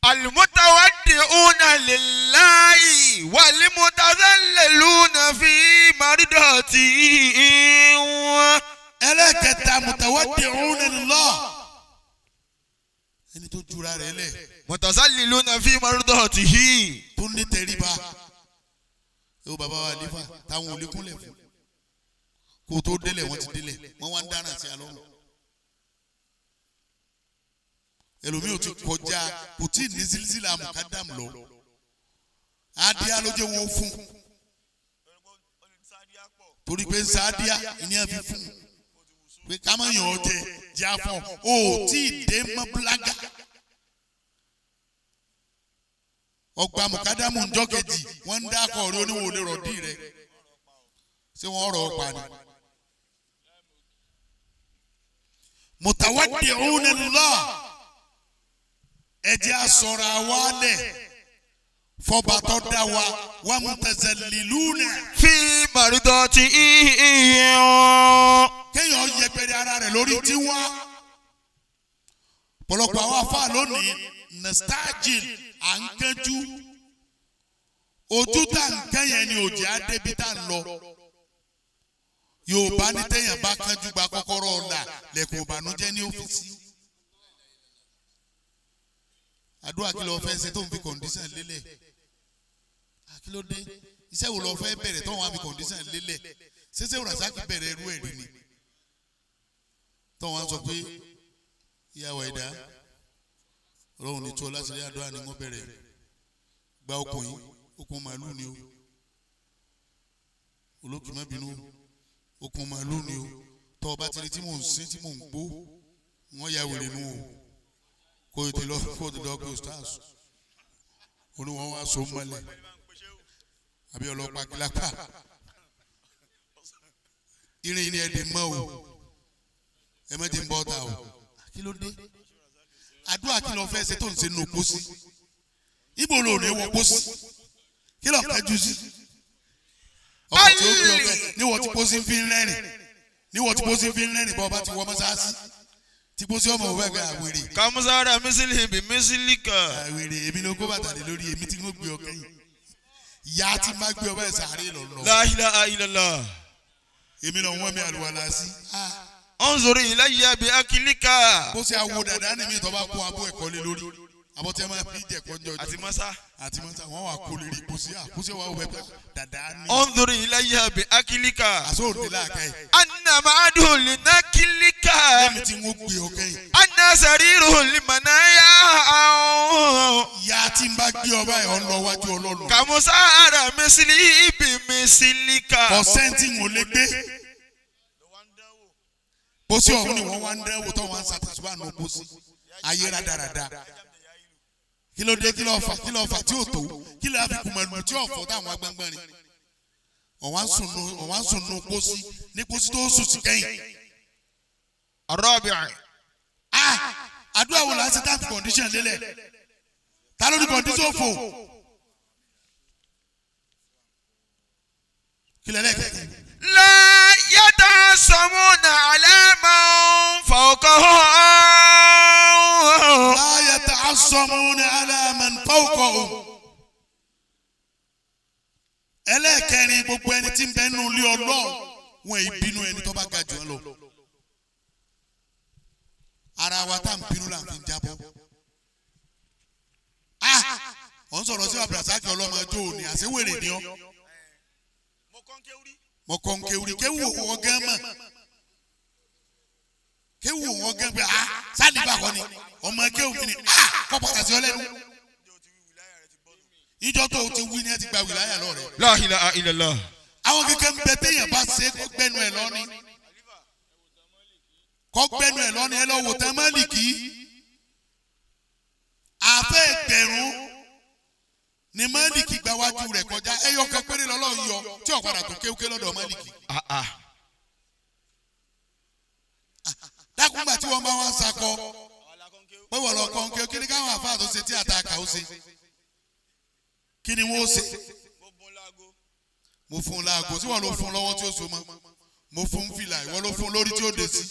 المتودعون لله والمتذللون في مرضاته. Ẹlẹ́kẹta, mutawaddi'una lillah, ẹni tó jura rẹ̀ lẹ̀ متذللون في مرضاته. tó ní tẹríba. Ẹ wo bàbá wa àlífà táwọn ò lè kúnlẹ̀ fún kó tó délẹ̀, wọ́n ti délẹ̀, wọ́n wá ń dáràn sí alọ́run. Ẹlòmíì ò ti kọjá, kò tí ì ní sílísílà mukadam lọ, adíá ló jẹ́ wọn fún torí pé sáadíà ìní ẹ̀ fi fún pé ká má yàn ọ́ jẹ jẹ́ afọ ò tí ì dé mọ́ blága. Ọgbà mukadamu ńjọ́ kejì wọ́n ń dákọ̀ rí oníwò lè rọ̀dí rẹ̀, ṣé wọ́n rọ̀ ọ́ pa ni. Mutawaddi'una lillah, ẹ jẹ́ a sọ̀rọ̀ àwa lẹ̀ fọba tó dá wa, wa mutazalliluna في مرضاته. Kéèyàn yẹpẹrẹ ara rẹ̀ lórí tiwa. Pọ̀lọpọ̀ àwọn afá lónìí nostalgic, à ń kánjú. Ojú tá à ń kẹ́yìn ni òjì á débi tá à ń lọ. Yorùbá ní téèyàn bá kánjú gba kọ́kọ́rọ́ ọ̀la, lẹ̀kùn ìbànújẹ́ ní ọ́fíìsì. Àdúrà kí ló fẹ́ ṣe tó ń fi condition lélẹ̀? Kí ló dé? Iṣẹ́ wo ló fẹ́ bẹ̀rẹ̀ tó ń wá fi condition lélẹ̀? Ṣéṣe Rasaki bẹ̀rẹ̀ irú ẹ̀rí ni tó wọ́n sọ pé ìyàwó ẹ̀dá Ọlọ́run ní tí ọ láti rí àdúrà ni wọ́n bẹ̀rẹ̀ gba okùn yìí, okùn màálù ni o, olókùn má bínú, okùn màálù ni o. Tọ́ ọba ti rí tí mò ń sín tí mò ń gbó, wọ́n ya wèrè nù o. Kó o ti lọ, kó o ti lọ pé o stars oníwọ̀n wá so mọ́lẹ̀ àbí ọlọ́pàá kílápà irin yìí ni ẹ di mọ́ o, ẹ má ti ń bọ́ ta o. Kí ló dé? Àdúrà kí ló fẹ́ ṣe tó ń ṣe nù pósí? Ibo ló lè wọ pósí? Kí ló fẹ́ jù sí? Ọkọ̀ tí ó gbé ọkẹ́ níwọ̀n tí pósí fi ń rẹ́rìn, níwọ̀n tí pósí fi ń rẹ́rìn, bọ́ ọba ti wọ mọ́sáàsì tí pósí ọmọ òwe ẹgbẹ́ àwèrè. Kamusara misili bi misilika. Àwèrè, èmi ló kó bàtà lé lórí, èmi tí mo gbé ọkẹ́ yìí, ìyá tí má gbé ọba ẹ̀ sàárè lọ́lọ́. La ilaha illallah. Èmi lọ wọ́n mi àlùwàlá sí. Unzuri ilayya bi akilika. Bó ṣe awo dàda ni mi tó bá kó abọ́ ẹ̀kọ́ lé lórí, abọ́ tí a máa fi jẹ̀kọ́ ń jọjọ. Àti masa. Àti masa, wọ́n wà kó lérí pósí àkóso wa wẹ̀ pẹ́ dàda ni. Unzuri ilayya bi akilika. Àṣọ òde làákà yìí. Anna ma'adu linakilika. Lẹ́mi tí wọ́n gbé ọkẹ́ yìí. Anna sariru limanaya. Ìyá tí n bá gbé ọba ẹ̀ ọ̀ ń lọ wájú Ọlọ́run. Kamusara misili bi misilika. Kọ̀sẹ́ntì ń lè gbé. Pósí ọ̀hún ni wọ́n wá ń dẹ́wò tó wọ́n ń ṣàtẹ̀síwá nù pósí. Ayé rádaràda. Kí ló dé? Kí ló fà? Kí ló fà tí ò tó? Kí ló fi kùmọ̀lù tí ò fọ́ táwọn agbẹ́ngbẹ́rin? Ọ̀wá ń sùn nù pósí ní pósí tó sùn sí kẹ́yìn. Arabi'a. Àdúrà wo là ń ṣe tá condition lélẹ̀? Ta ló ní condition fò? Kílẹ̀ lẹ́kẹ̀ẹ́. لا يتعصمون على من فوقهم. لا يتعصمون على من فوقهم. Ẹlẹ́ẹ̀kẹrin, gbogbo ẹni tí ń bẹ nínú ilé Ọlọ́run wọn èyí bínú ẹni tó bá ga jù ọ́ lọ. Ara wa tá à ń bínú là ń fi jábọ́. Ọ̀ ń sọ̀rọ̀ sí Abdulrasaq ọlọ́mọ ọjọ́ òní àṣewèrè ni ọ́. Mo kọ́ ń kéwúrí kéwú òwò gán mọ̀ kéwú òwò gán pé sáà bá kọ́ ni ọmọ kéwú mi ni kọ́ padà sí ọ lẹ́nu. Ìjọ tó o ti wí ni ẹ ti gba wìláyà lọ rẹ. La ilaha illallah. Àwọn kékeré ń bẹ téèyàn bá ṣe kó gbẹnu ẹ lọ ni kó gbẹnu ẹ lọ ni ẹ lọ wò tán Málíkì. Àfẹ́ ẹgbẹ̀rún ni Málíkì gba wájú rẹ̀ kọjá, ẹyọ kan péré lọ́lọ́run yọ tí ó padà tó kéwúké lọ́dọ̀ Málíkì. Dákúngbà tí wọ́n bá wá sakọ pé wọ́n lọ kọ́ ń kí ni káwọn àfáà tó ṣe tí àtàkà ó ṣe kí ni wọ́n ó ṣe. Mo fún un láago tí wọ́n ló fún un lọ́wọ́ tí ó so mọ́, mo fún un fìlà ìwọ ló fún un lórí tí ó dé sí.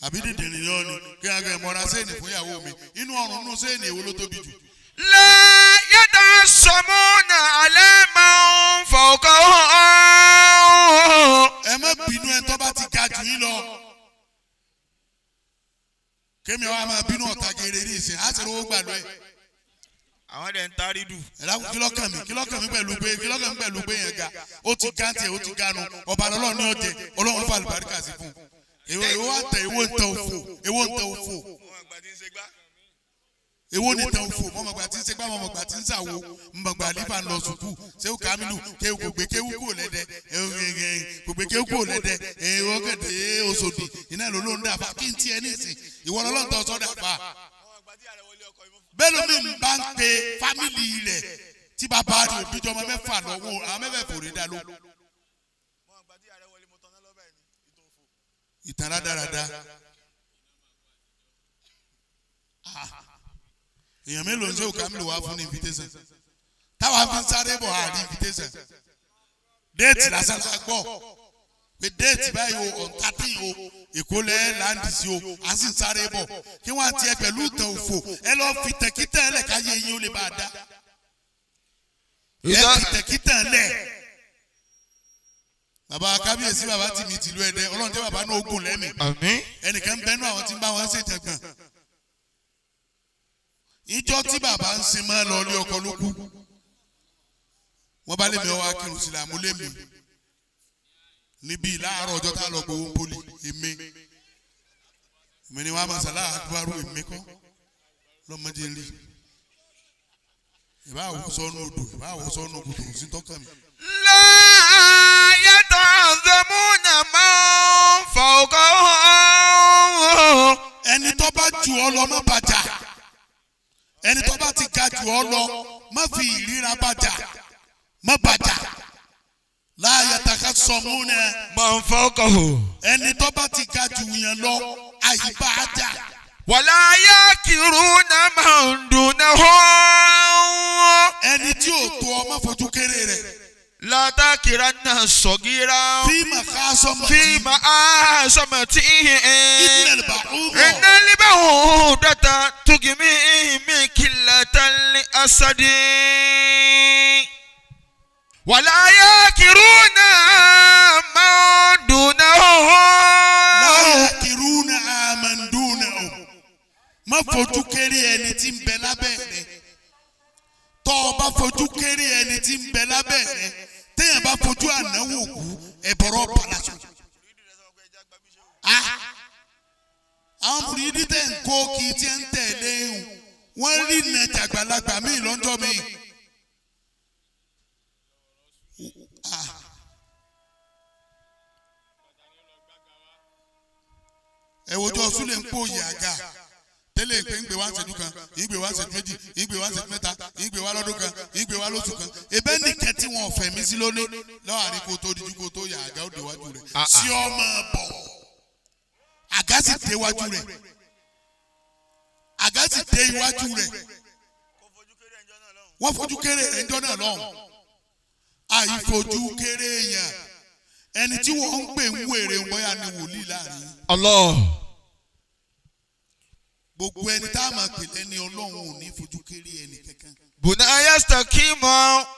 Àbí dìndìnrín yọ ni kí n kẹ́ mọ́ra séènì fún ìyàwó mi inú ọrùn inú séènì èwo ló tóbi jù. لا يتعصمون على من فوقهم. Ẹ má bínú ẹ tó bá ti ga jù yín lọ. Kémi wa máa bínú ọ̀tá gèrè ní ìsìn á sì rówó gbà lọ ẹ̀. Àwọn dẹ̀ ń tarí dù. Ẹ dákun kí lọ́kàn mi pẹ̀lú pé kí lọ́kàn mi pẹ̀lú pé yẹn ga ó ti ga tiẹ̀ ó ti ga nu ọba lọ́lọ́ ní ọ̀jẹ̀ Ọlọ́run fà lùbáríkà sí fún un. Èwo wa tẹ èwo ń tẹ òfò èwo ń tẹ òfò èwo ni tẹ òfò mọ̀mọ̀gbà tí ń segbá mọ̀mọ̀gbà tí ń sàwo mọ̀mọ̀gbà àlífà ń lọ sùkú sẹ́wù kamilu kéwù kò gbé kéwù kúrò lẹ́dẹ̀ kò gbé kéwù kúrò lẹ́dẹ̀ èwo kẹ̀dẹ̀ Òṣòdì iná ló ló ń dàfà kí n tiẹ̀ ní ìsìn ìwọ lọ́lọ́ntọ́ sọ́ dàfà. Bẹ́ẹ̀ ló mi bá ń pe fámìlì rẹ̀ tí bàbá rẹ̀ òbí jọmọ mẹ́fà lọ́wọ́ àwọn mẹ́fẹ̀ẹ́fò rẹ̀ dá ló. Ìtàn rádaràda. Èèyàn mélòó ń ṣe òkà mi lò wá fún invitation táwa fi ń sáré bọ̀ àrí invitation déètì lásán la gbọ́ pé déètì báyìí o ọ̀ntàtì o Èkó lẹ́ láǹdì sí o à ń sì ń sáré bọ̀ kí wọ́n á tiẹ̀ pẹ̀lú ìtàn òfò ẹ lọ́ọ́ fi tẹ̀kítẹ̀ ẹ lẹ̀ káyé yín ó lè bá a dá ẹ fi tẹ̀kítẹ̀ lẹ̀. Bàbá kábíyèsí bàbá tìmí tìlú Ẹdẹ Ọlọ́run jẹ́ bàbá náà ogun lẹ́mìí. Àmín. Ẹnìkan bẹ́ẹ̀ náà àwọn tí ń bá wọn ṣèjàgbọ̀n. Ìjọ tí bàbá ń sin máa lọ ilé ọkọ ló kú. Wọ́n bá lèmi ọwọ́ akírun sílẹ̀ àmúlémi. Níbi láàárọ̀ ọjọ́ tá a lọ gbowó poli èmi. Èmi ni wọ́n á máa sàlá àdúrà èmi kọ́ lọ́mọdé rí. Ìbá àwòsàn odò ìbá àwòsàn kòtò sí tọ́kàn mi. لا يتعظمون من فوقهم. Ẹni tó bá jù ọ́ lọ má bàjá. Ẹni tó bá ti ga jù ọ́ lọ má fi ìríra bàjá má bàjá. La yatakassamuna من فوقه. ẹni tó bá ti ga jù yẹn lọ àyíbájà. ولا يكرون من دونهم. Ẹni tí ò tó ọ má fojú kéré rẹ̀. لا تكرن صغيرا Fíìmà ká sọmọ في معاصمته. ìnẹ̀lẹ̀ bá إن البعوضة تغني من كلة الأسد. ولا يكرون من دونهم. láyàkìrúnà àmàndúnà o má fojú kéré ẹni tí ń bẹ lábẹ́ rẹ. Tọ́ ọ bá fojú kéré ẹni tí ń bẹ lábẹ́ rẹ téèyàn bá fojú ànáwó kú ẹ̀bọ̀rọ̀ palaṣọ. Àwọn mùrídìí tẹ̀ ń kó kí tí ń tẹ̀lé ń wọ́n rí nàjà àgbàlagbà míì lọ́jọ́ míì. Ẹ wojọ́ Súlẹ̀ ń pò yìí àga tẹ́lẹ̀ ìpè ń gbé wá ṣẹ́jú kan ìgbé wá ṣẹ́jú méjì ìgbé wá ṣẹ́jú mẹ́ta ìgbé wá lọ́dún kan ìgbé wá lóṣù kan ebẹ́ nìkẹ́ tí wọn fẹ̀ mí sí lónìí lọ́wọ́ àrí kó tó díjú kó tó yà àga ó déwájú rẹ̀ sí ọmọ bọ̀ àga sì déwájú rẹ̀. Àga sì dé iwájú rẹ̀. Wọ́n fojú kéré rẹ̀ ńjọ́ náà lọ́hùn. Àìfojú kéré èèyàn. Ẹni tí wọ́n ń pè ń wèrè ń bóyá ni wòlíì láàrin. Allah. Gbogbo ẹni tá a máa pè lẹ́ni Ọlọ́run ò ní fojú kéré ẹni kankan. بنى يستقيم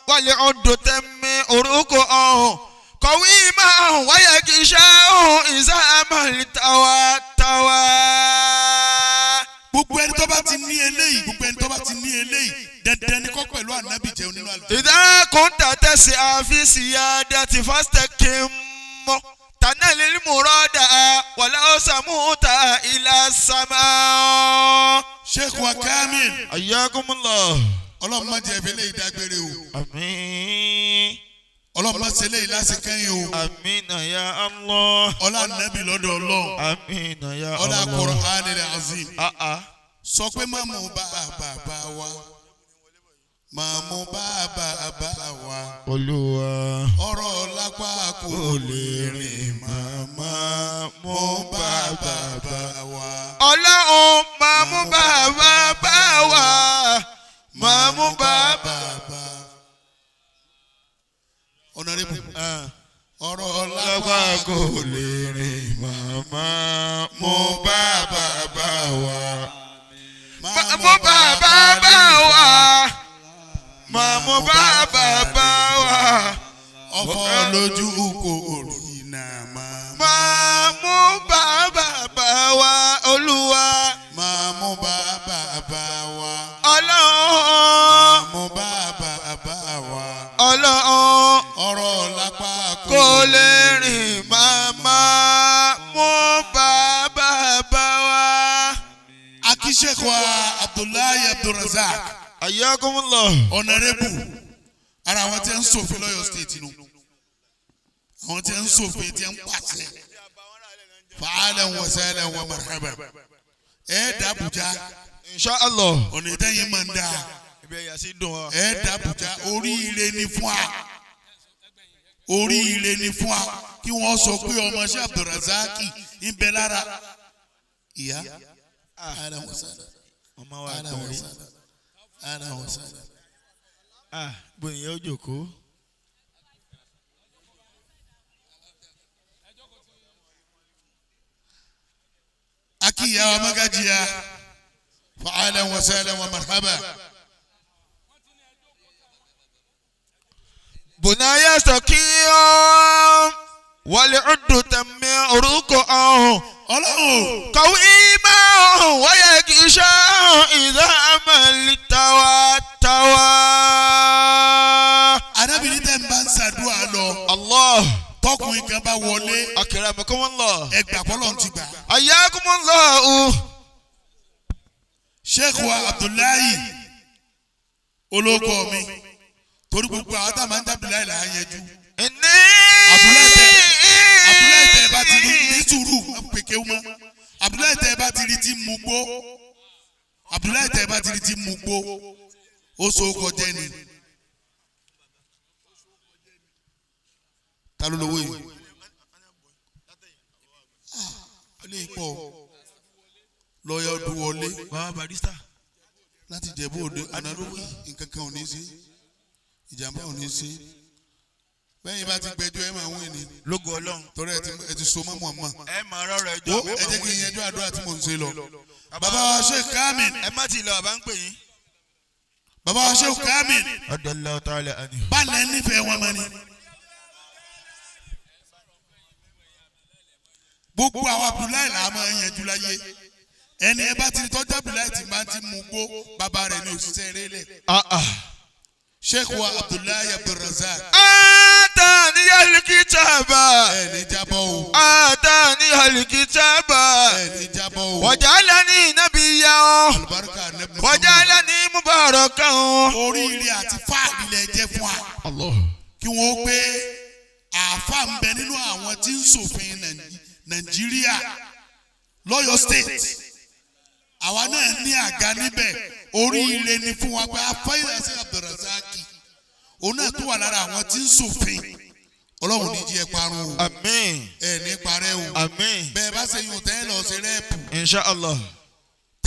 والعد تم أركه قويما ويكشاه إذا ما التوى توى. Gbogbo ẹni tó bá ti ní eléyìí, gbogbo ẹni tó bá ti ní eléyìí, dandan ni kó pẹ̀lú ànábì jẹun nínú àlùjánnà. إذا كنت تسعى في سيادة فاستقم تنال المراد ولو سموت إلى السماء. Sheikh wa Kamil, حياكم الله. Ọlọ́run má jẹ́ fi eléyìí dágbére o. آمين. Ọlọ́run má ṣe eléyìí lásìkẹ́yìn o. آمين يا الله. Ọlá ànábì lọ́dọ̀ Ọlọ́run. آمين يا Ọlá الله. Qur'anil Azim. Ah ah. Sọ pé má mú bá bàbá wa. Má mú bá bàbá wa. Olúwa. Ọ̀rọ̀ lápá kò lè rìn màmá mú bá bàbá wa. Ọlọ́run máa mú bàbá bá wa. Máa mú bàbá. bàbá. Ọ̀nàrẹ́bù. Ọ̀rọ̀ Lápá lápá kò lè rìn màmá mú bàbá bá wa. Máa mú bàbá bá wa. Máa mú bàbá bá wa. Ọ̀fọ̀ lójú kò rí nà máa. Máa mú bàbá bá wa Olúwa. Máa mú bàbá bá wa. Ọlọ́run. Máa mú bàbá bá wa. Ọlọ́run. Ọ̀rọ̀ lápá Kò lè rìn màmá mú bàbá bá wa. Akíṣẹ́kọ̀ọ́ Abdullahi Abdulrazak. Ayakumullah. Ọ̀nàrẹ́bù ara àwọn tí ń ṣòfin lọ́yọ̀ state nu, àwọn tí ń ṣòfin tí ń pàṣẹ fa'alan wa sahlan wa marhaban ẹ̀ dàbújá Insha Allah. ọ̀nà ìtẹ́yìn máa ń dà Ibi ẹ̀yà sí dùn wa. ẹ̀ dàbújá oríire ni fún wa, oríire ni fún wa kí wọ́n sọ pé ọmọọṣẹ́ Abdulrazak ń bẹ lára ìyá ahlan wa sahlan Ọmọ wa ahlan wa gbọ̀n rí. sahlan ahlan wa sahlan. Ah, bóyá ó jòkó. Akiya wa magajiya fa'alan wa sahlan wa marhaba. Bùnáyà sọ̀kíyàn wọlé ọdún tẹ̀mí orúkọ ọ̀hún. Ọlọ́run Kọ̀wé máa wáyé kì í ṣe ìdá àmàlí tàwa tàwa. arábìnrin tẹ́ ń bá ń ṣàdúrà lọ Allah. tọkùnrin kan bá wọlé Akramakumullah. ẹgbà bọ́lọ̀ ti gbà. Ayakumullah. Sheikh wa Abdullahi olóko mi torí gbogbo àwọn tá a máa ń dábìláì là á yẹjú. Inni. Abdullahi tẹ bá ti rí ní sùúrù pété mọ́ Abdullahi tẹ bá ti rí tí mú gbó Abdullahi tẹ bá ti rí tí mú gbó ó so kọjá ni. Ta ló lówó yìí? Ilé ipò lọ́yọ̀ ọdún wọlé Bàbá barista. láti Ìjẹ̀bú Òde ọ̀nà nǹkan kan ò ní sí ìjàmbá ò ní sí bẹ́ẹ̀ bá ti gbẹ́jọ́ ẹ máa ń wí ni Lógo Ọlọ́run. torí ẹ ti so mọ́ Muhammad. Ẹ máa rọrọ ẹjọ́. Wo ẹ jẹ́ kí n yanjú àdúrà tí mò ń ṣe lọ. Bàbá wa Sheikh Kamil Ẹ má ti lọ, bàbá ń pè yín. Bàbá wa Sheikh Kamil Radiyallahu ta'ala anhu. báńlẹ̀ nífẹ̀ẹ́ wọn mọ́ ni. Gbogbo àwọn Abdullahi là á máa ń yanjú láyé ẹni ẹ bá ti rí tọ́jú Abdullahi tí máa ti mú gbó bàbá rẹ̀ ní òṣìṣẹ́ rẹ̀ lẹ̀. Ah ah. Sheikh wa Abdullahi Abdulrazak Atani al-kitaba. ẹ ní jábọ́ o Atani al-kitaba. ẹ ní jábọ́ o Wajalani nabiyyan. alibarika anabi Muhammad. Wajalani mubarakan. Oríire àti fáàlì lẹ jẹ́ fún wa Allah. kí wọ́n pé àáfà ń bẹ nínú àwọn tí ń ṣòfin Nàìjíríà lọ́yọ̀ state àwa náà ní àga níbẹ̀ oríire ni fún wa pé afáyàsí Abdulrasaki òun náà tó wà lára àwọn tí ń ṣòfin Ọlọ́run ní jí ẹ parun o Àmín. ẹ ní parẹ́ o Àmín. bẹ́ẹ̀ bá ṣe yùn tẹ́ lọ sí rẹ́ẹ̀pù Insha Allah.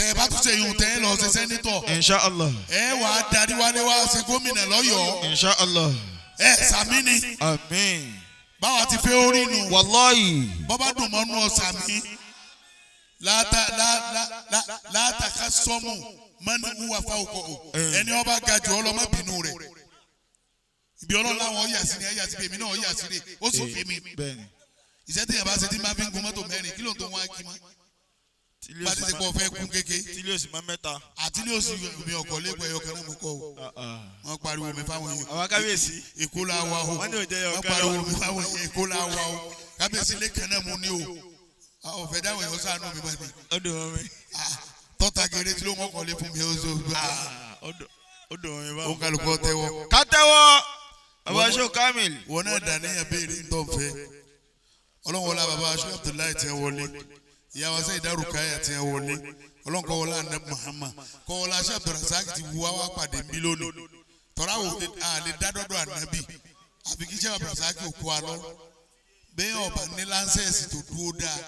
Tẹ ẹ bá tún ṣe yun tẹ ẹ lọ ṣe senator. Inshallah. Ẹ wà á darí wálé wá ṣe gómìnà lọ́yọ̀ọ́. Inshallah. Ẹ sàmí ni. Àmín. Báwa ti fẹ́ orí nu. Wallahi. Bọ́bá dùn mọ́nú ọ̀sàmí. Látàkà sọ́mù mọ́ni wúwa fáwọkọ̀ o. Ẹni ọba ga jù ọ lọ má bínú rẹ̀. Ibi ọlọ́run láwọn ọ̀yà sí ni ẹ̀yà sí èmi náà ọ̀yà sí rè ó sì fi mi. Bẹ́ẹ̀ni. Iṣẹ́ tí yàrá ṣe tí máa fi ń gun mọ́tò mẹ́rin kí ló ń tó wọn á kí mọ́. Bá ti ṣe pọ̀ fẹ́ kún kéke. Tílé òsì máa mẹ́ta. Àti ilé òsì mi ọkọ̀ lẹ́kọ̀ọ́ ẹ̀yọ kan náà mo kọ́ o. Wọ́n pariwo mi fáwọn yẹn. Àwọn kábíyèsí. Èkó la wa o. Wọ́n ní òjẹ́ Wọ́n ọ̀kan pariwo lọ. mi fáwọn yẹn Èkó la wa o. Kábíyèsí lẹ́kàn náà mo ní o. Àwọn ọ̀fẹ́ dáhùn ẹ̀yọ́ sànú mi bá ní. Ó dùn mọ́ mi. Tọ́ta gèrè tí ló ń kọ́kọ́ lé fún mi ó sọ gbà. Ó dùn mọ́ mi Ó báwo. kálukọ́ tẹ́wọ́. Ká tẹ́wọ́. Bàbá Ṣó Kamil. Wọn náà dàníyàn béèrè ń tọ́ fẹ́. Ọlọ́run wọlé bàbá aṣọ Abdullahi tiẹ̀ wọlé. Ìyá wa sẹ́yìn Dárúkáyà tiẹ̀ wọlé. Ọlọ́run kọ́ wọlé Anabi Muhammad. Kọ́ wọlé aṣọ Abdulrasaq ti wu wá wá pàdé ń bí lónìí. Tọ́ra wo àlè dádọ́dọ̀ Anabi. Àfi kí sẹ́yìn Abdulrasaq ò kó wa lọ. Bẹ́ẹ̀ ọba ní láńsẹ̀sì tó dúró dáa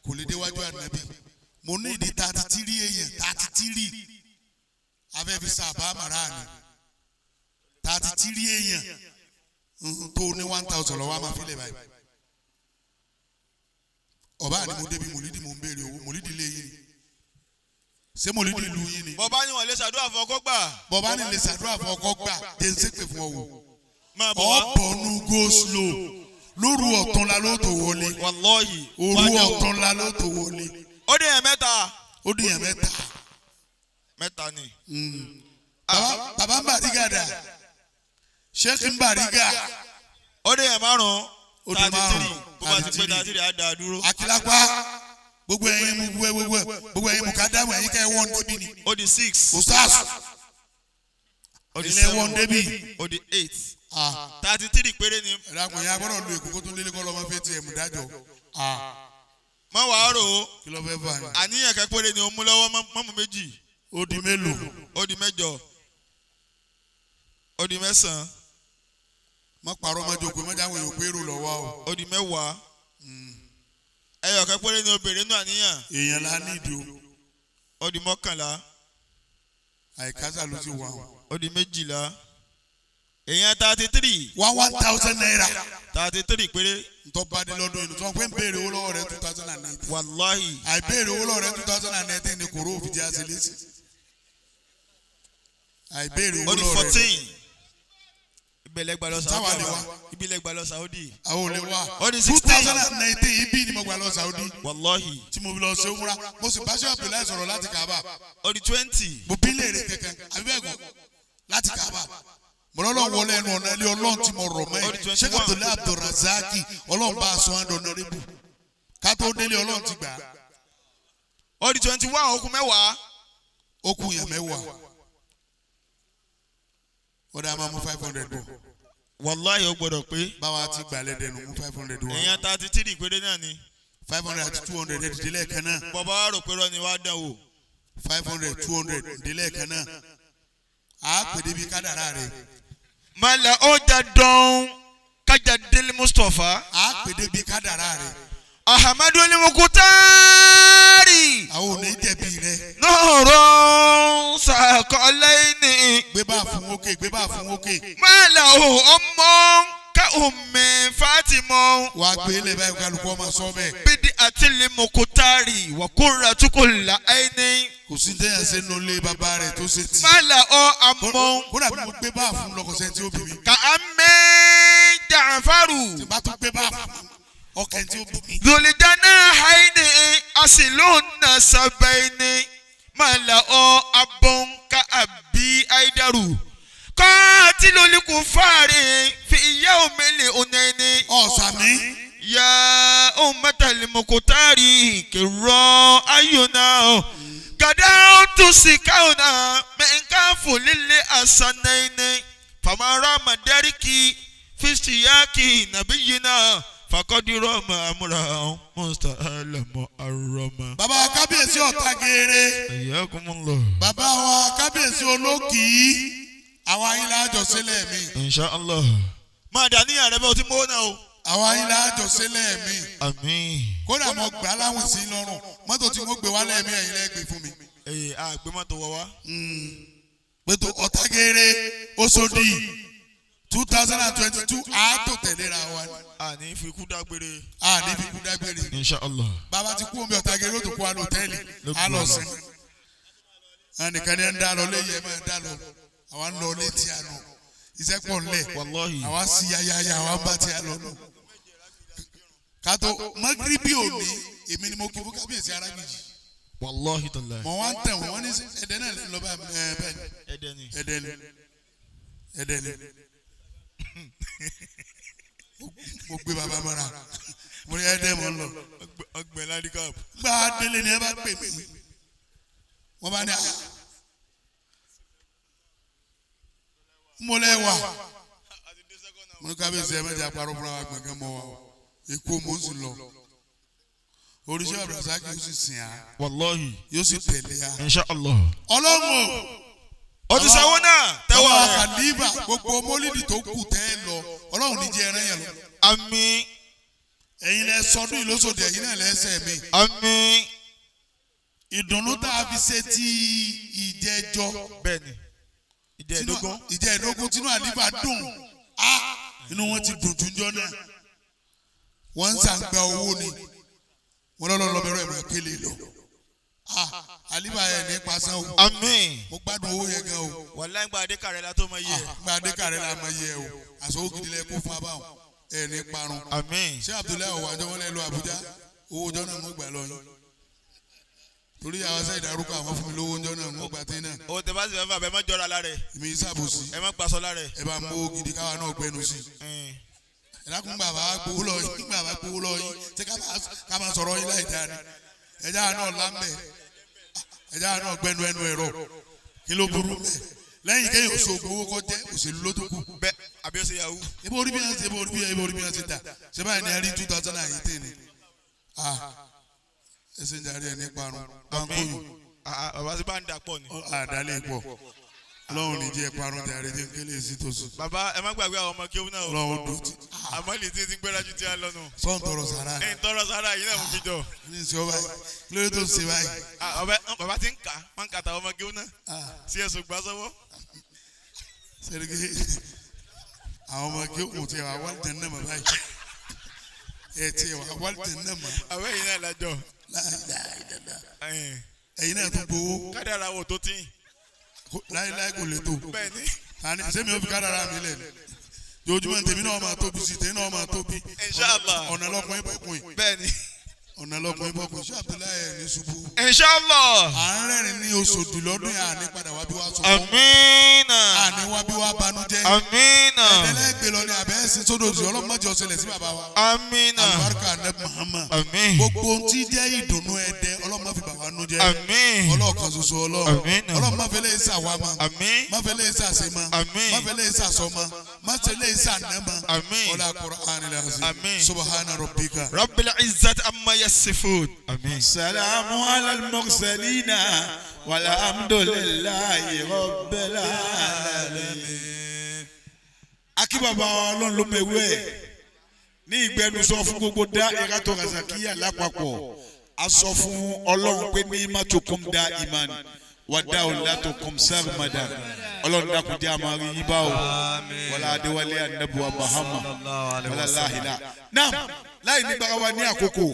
kò lè déwájú Anabi. Mo ní ìdí 33 èèyàn 33. Afẹ́ fi sàbá màrá ni. 33 èèyàn tó ní 1000 lọ́wọ́ a máa fi lè báyìí. Ọba ni mo débi mòlídìí mo ń béèrè owó mòlídìí lé yín ni. Ṣé mòlídìí lu yín ni? Bọ̀bá ni wọ́n lè ṣàdúrà fún ọkọ gbà. Bọ̀bá ni lè ṣàdúrà fún ọkọ gbà jẹ́ ń ṣépè fún ọ wò. Máa bọ̀ wá. Ọ̀bọ̀nù go slow lóru ọ̀túnla ló tó wọlé. Wallahi. Òru ọ̀túnla ló tó wọlé. Ó dé yẹn mẹ́ta. Ó dìyàn mẹ́ta. Mẹ́ta ni. Bàbá ń bàrígà dà. Sheikh ń bàrígà. Ó dé yẹn márùn-ún. Ó di márùn-ún. 33. Bó bá ti pé 33 á dá a dúró. Akilapa gbogbo ẹ̀yin gbogbo ẹ̀yin mùkádàmù ẹ̀yin kẹ́ ẹ wọ́n débi ni. Ó di 6. Ustaz Ó di ilẹ̀ wọ́n 7. débi. Ó di 8. 33 péré ni. Ẹ̀dàkùn yẹn agbọ́dọ̀ lu èkó kó tún lélẹ́ kọ́ lọ́mọ fẹ́ tiẹ̀ mú dájọ́. Má wàá rò ó. Kí ló fẹ́ fà ní. Àníyàn kan péré ni o mú lọ́wọ́ mọ́mú méjì. Ó di mélòó? Ó di 8. Ó di 9. Má parọ́ má jókòó má jáwé yòókù èrò lọ́wọ́ o. Ó di 10. Ẹyọ kan péré ni o béèrè nínú àníyàn. Èèyàn la nídìí o. Ó di 11. Àìkásà ló ti wà o. Ó di 12. Èèyàn 33. 1000 naira. 33 péré. Ntọ́ bá dé lọ́dún yìí tó ń pẹ́ ń béèrè owó lọ́wọ́ rẹ̀ 2019. Wàláhì. Àìbéèrè owó lọ́wọ́ rẹ̀ 2019 ni kòró òfin jẹ́ àṣẹlẹ́sì. Àìbéèrè owó Ó di lọ́wọ́ rẹ̀. 14. Ibẹ̀lẹ̀ gbà lọ Táwa Saudi. lè wá. Ibílẹ̀ gbà lọ Saudi. Àwọn ò lè wá. Ó di 16. 2019 ibi ni mo gbà lọ Saudi. Wàláhì. Tí mo fi lọ ṣe umra. Mo sì bá ṣe Abdullahi sọ̀rọ̀ láti Kaaba. Ó di 20. Mo bí léèrè kankan àbí bẹ́ẹ̀ kọ́ láti Kaaba. Mo lọ́lọ́ wọlé ẹnu ọ̀nà ilé ọlọ́run tí mo rọ̀ mọ́ Ó di ẹ̀. 21. Sheikh Abdullahi Abdulrazaki ọlọ́run bá a sọ ẹ̀ dọ̀nàrẹ́bù. Ká tó délé ọlọ́run ti gbà á. Ó di 21 ó kù 10. Ó kù yẹn 10. Ọ̀dà máa mú 500 bọ̀. Wàláhì ó gbọ́dọ̀ pé. Báwa ti gbàlẹ̀ dẹnu mú 500 wá. Èèyàn 33 péré náà ni. 500 àti 200 ẹ̀ dìde lẹ́ẹ̀kan náà. Bọ̀bá wa rò pé rọ ni wàá dán wò. 500 200 dìde lẹ́ẹ̀kan náà. A pè débi kádàrá rẹ̀. Mala ọjà dán kájà délé Mustapha. A pè débi kádàrá rẹ̀. Ahamadu Limukutari. Àwọn ò ní jẹ̀bi rẹ̀. Nọ̀rọ̀ sàkọ́lẹ́ni. Gbé bá fún ókè, gbé bá fún ókè. Mala ọmọ ká omi Fatima. Wàá gbé ilé báyìí kálukú ọmọ sọ bẹ́ẹ̀. Bídí àti Limukutari wàkúrà tukùlà ẹni. Kò sí téèyàn ṣe nínú ilé bàbá rẹ̀ tó ṣe tì. Mala ọ àmọ́ Kódà bí mo gbé bá fún lọkọ̀ọ́sẹ́ tí ó bí mi. ká amẹ́ Jàfárù. Tí bá tún gbé bá fún ọkẹ́ tí ó bí mi. Zulijana haini asiluna sabaini mala o abon ka abi aidaru katilu likufari fi yaumil unaini Ọ̀sàmí. ya ummatal mukutari kiro ayuna gadautu sikauna minkafu lili asanaini famara madariki fisiyaki nabiyina fakọdirọ amúra musta'alamu arọmọ. Bàbá wa kábíyèsí ọ̀tá geere. Ayakumullah. Bàbá wa kábíyèsí olókìí. Àwa yín láàjọ sílẹ̀ mi. Inshallah. Máa dà níyàn rẹ bẹ́ẹ̀ o ti mówó náà o. Àwa yín láàjọ sílẹ̀ mi. Àmín. Kódà mo gbà láwìn sí lọ́rùn. Mọ́tò tí mo gbé wá lẹ́ẹ̀mí ẹ̀yin lẹ́gbẹ̀ẹ́ fún mi. Ee, a gbé mọ́tò wọ wá. Pẹ̀tọ́ Ọ̀tàgèrè Òṣòdì 2022 àátò tẹ̀léra wa ni. A ní fi kú dágbére. A ní fi kú dágbére. Inshallah. Bàbá ti kú omi Ọ̀tàgèrè ó tó kó wa lọ hòtẹ́ẹ̀lì á lọ sinmi. Ẹnìkan ní ẹ ń dá lọ léyìí ẹ máa dá lọ. Àwa ń lọ létí àná. Iṣẹ́ pọ̀ ńlẹ̀. Wàláhì. Àwa sí yáyáyá àwa ń bá ti àlọ́ nù. Kátó Magribi òní èmi ni mo kí fún kábíyèsí Arágbìjì. Wàláhì tàláhì. Mọ̀ wá ń tẹ̀ wọ́n ní ẹ̀dẹ̀ náà lè lọ bá ẹ bẹ́ẹ̀ ni. Ẹdẹ ni. Ẹ̀dẹ̀ ni. Ẹ̀dẹ̀ ni. Mo gbé bàbá mọ́ra. Mo ní ẹ̀dẹ̀ mọ́ lọ. Ọgbẹ́ ládìkàp. Gba délé ni ẹ bá pè mí. Wọ́n bá ní à. Mo lẹ wà. Mo ní kábíyèsí ẹ mẹ́jọ àparọ́ fúnra wa gbọ̀ngàn mọ́ wa o. Èkó mo ń sì lọ. Oríṣi Abdulrasaq yóò sì sìn á. Wàláhì. Yóò sì tẹ̀lé á. Inshallah. Ọlọ́run o. Ó ti sanwó náà. Tẹ́wọ́ Àwọn rẹ̀. àkàlíbà gbogbo mólídì tó kù tẹ́ ẹ lọ. Ọlọ́run ní jẹ́ ẹran yẹn lọ. Àmín. Ẹ̀yin lẹ sọdún ìlósòdì ẹ̀yin náà lẹ́sẹ̀ mi. Àmín. Ìdùnnú tá a fi ṣe ti ìjẹjọ. Bẹ́ẹ̀ni. Ìjẹ́ẹ̀dógún. Ìjẹ́ẹ̀dógún tínú àlífà dùn. Á inú wọn ti dùn jù jọ náà. Wọ́n ń sàǹgbà owó ni. Wọ́n lọ́lọ́ lọ́bẹ̀rẹ̀ ẹ̀mọ̀ kélé lọ. Á àlífà ẹ̀ ní pasán o. Àmín. Mo gbádùn owó yẹn gan o. Wàláhì gba Adékàrẹ́ la tó mọ iye. Gba Adékàrẹ́ la mọ iye o. Àṣọ ògidì lẹ kó fún abáwọn. Ẹ̀ ní parun. Àmín. Ṣé Abdullahi ọ̀wọ́ àjọ wọn lẹ lọ Àbújá? Owó ọjọ́ náà mo gbà lọ yín. Torí àwọn sẹ́yìn dárúkọ àwọn fún mi lówó ọjọ́ náà mo gbà tí náà. O tẹ bá sì fẹ́ fà bẹ́ẹ̀ má jọra lára ẹ̀. Èmi ìsàbòsí. Ẹ má gbàsọ lára ẹ̀. Ẹ bá mú gidi káwa náà gbẹnu sí. Ẹ̀dákun gbà bá gbowó lọ yín gbà bá gbowó lọ yín ṣé ká máa sọ̀rọ̀ yín láì dáa ni. Ẹ̀já náà lámbẹ̀. Ẹ̀já náà gbẹnu ẹnu ẹ̀rọ. Kí ló burú bẹ́ẹ̀? Lẹ́yìn kéèyàn oṣoògùn owó kọ́ jẹ́ òṣèlú ló tó kù. Bẹ́ẹ̀ àbí ó ṣe yahoo. Ibo orí bí wọ́n ṣe ibo orí bí ibo orí bí wọ́n ṣe dà. Ṣé báyìí ní ẹrí 2018 ni? Ẹ ṣe ń darí ẹ ní parun. Báńkóyò. Bàbá sí bá ń dà pọ̀ ni. Àdálẹ̀ pọ̀. Ọlọ́run ní jẹ́ parun jàre jẹ́ nkélé sí tòsí. Bàbá ẹ má gbàgbé àwọn ọmọ kéwú náà o. Ọlọ́run dùn tí. Àmọ́ lè ti gbéra ju ti a lọ nù. Sọ́n tọrọ sàrà. Ẹ ń tọrọ sàrà yìí náà mo fi jọ. Ní ìṣe ọba yìí, kí ló dé tó ń ṣe báyìí? Bàbá ti ń kà, wọ́n ń kà tàwọn ọmọ kéwú náà. Sí ẹ̀sùn gbà sọ́wọ́. Sẹ́ríkì àwọn ọmọ kéwú kò tiẹ̀ wá wálé tẹ̀ náà mọ̀ báyìí. Ẹ tiẹ̀ wá wálé tẹ̀ náà mọ̀. Àwọn èyí náà lájọ. Ẹ̀yin náà tún gbowó. Kádàrá wo tó tí. Láíláí kò lè tó. Bẹ́ẹ̀ni. Tani sẹ́mi ò fi kádàrá mi lẹ̀ ni. Jojúmọ́ tèmi náà máa tóbi sí tèmi náà máa tóbi. Inshallah. Ọ̀nà lọ́kùnrin bọ́kùnrin. Bẹ́ẹ̀ni. Ọ̀nà lọ́kùnrin bọ́kùnrin. Ṣé Abdullahi ẹ̀ ní ṣubú? Inshallah. À ń rẹ́rìn ní Oṣòdì lọ́dún yẹn àní padà wá bí wá sọ fún. Amina. Àní wá bí wá banújẹ́. Amina. Ẹ̀ẹ́dẹ́lẹ́gbẹ̀ lọ ni àbẹ́ ẹ̀sìn sódò sí ọlọ́mọdé ọ̀sẹ̀lẹ̀ sí bàbá wa. Amina. Àlùbáríkà Ànábì Muhammad. Àmín. Gbogbo ohun tí jẹ́ ìdùnnú ẹ̀dẹ ọlọ́mọ fi bàbá nú jẹ́. Àmín. Ọlọ́ọ̀kan ṣoṣo ọlọ́run. Àmín. Ọlọ́run má fẹ́ lè sà wá ma. Àmín. Má fẹ́ lè sà ṣe ma. Àmín. Má fẹ́ lè sà sọ ma. Má fẹ́ lè sà nà ma. Àmín. Ọlá Qur'anil Azim. Àmín. Subhana rabbika. Rabbil izzati amma yasifun. Àmín. Salamu ala al-mursalina walhamdulillahi rabbil alamin. Akíbàbà ọlọ́run ló mewé ẹ̀ ní ìgbẹnusọ fún gbogbo Dahiratu Razakiya lápapọ̀. A sọ fún ọlọ́run pé ní matukum da iman wa dawlatukum sarmadan. Ọlọ́run dákun jẹ́ àmọ́ rí yín bá o. Wọlá Adéwálé Anabuwa Muhammad. Wọlá láhìlá. Naam, láì ní gbàgbọ́ wa ní àkókò.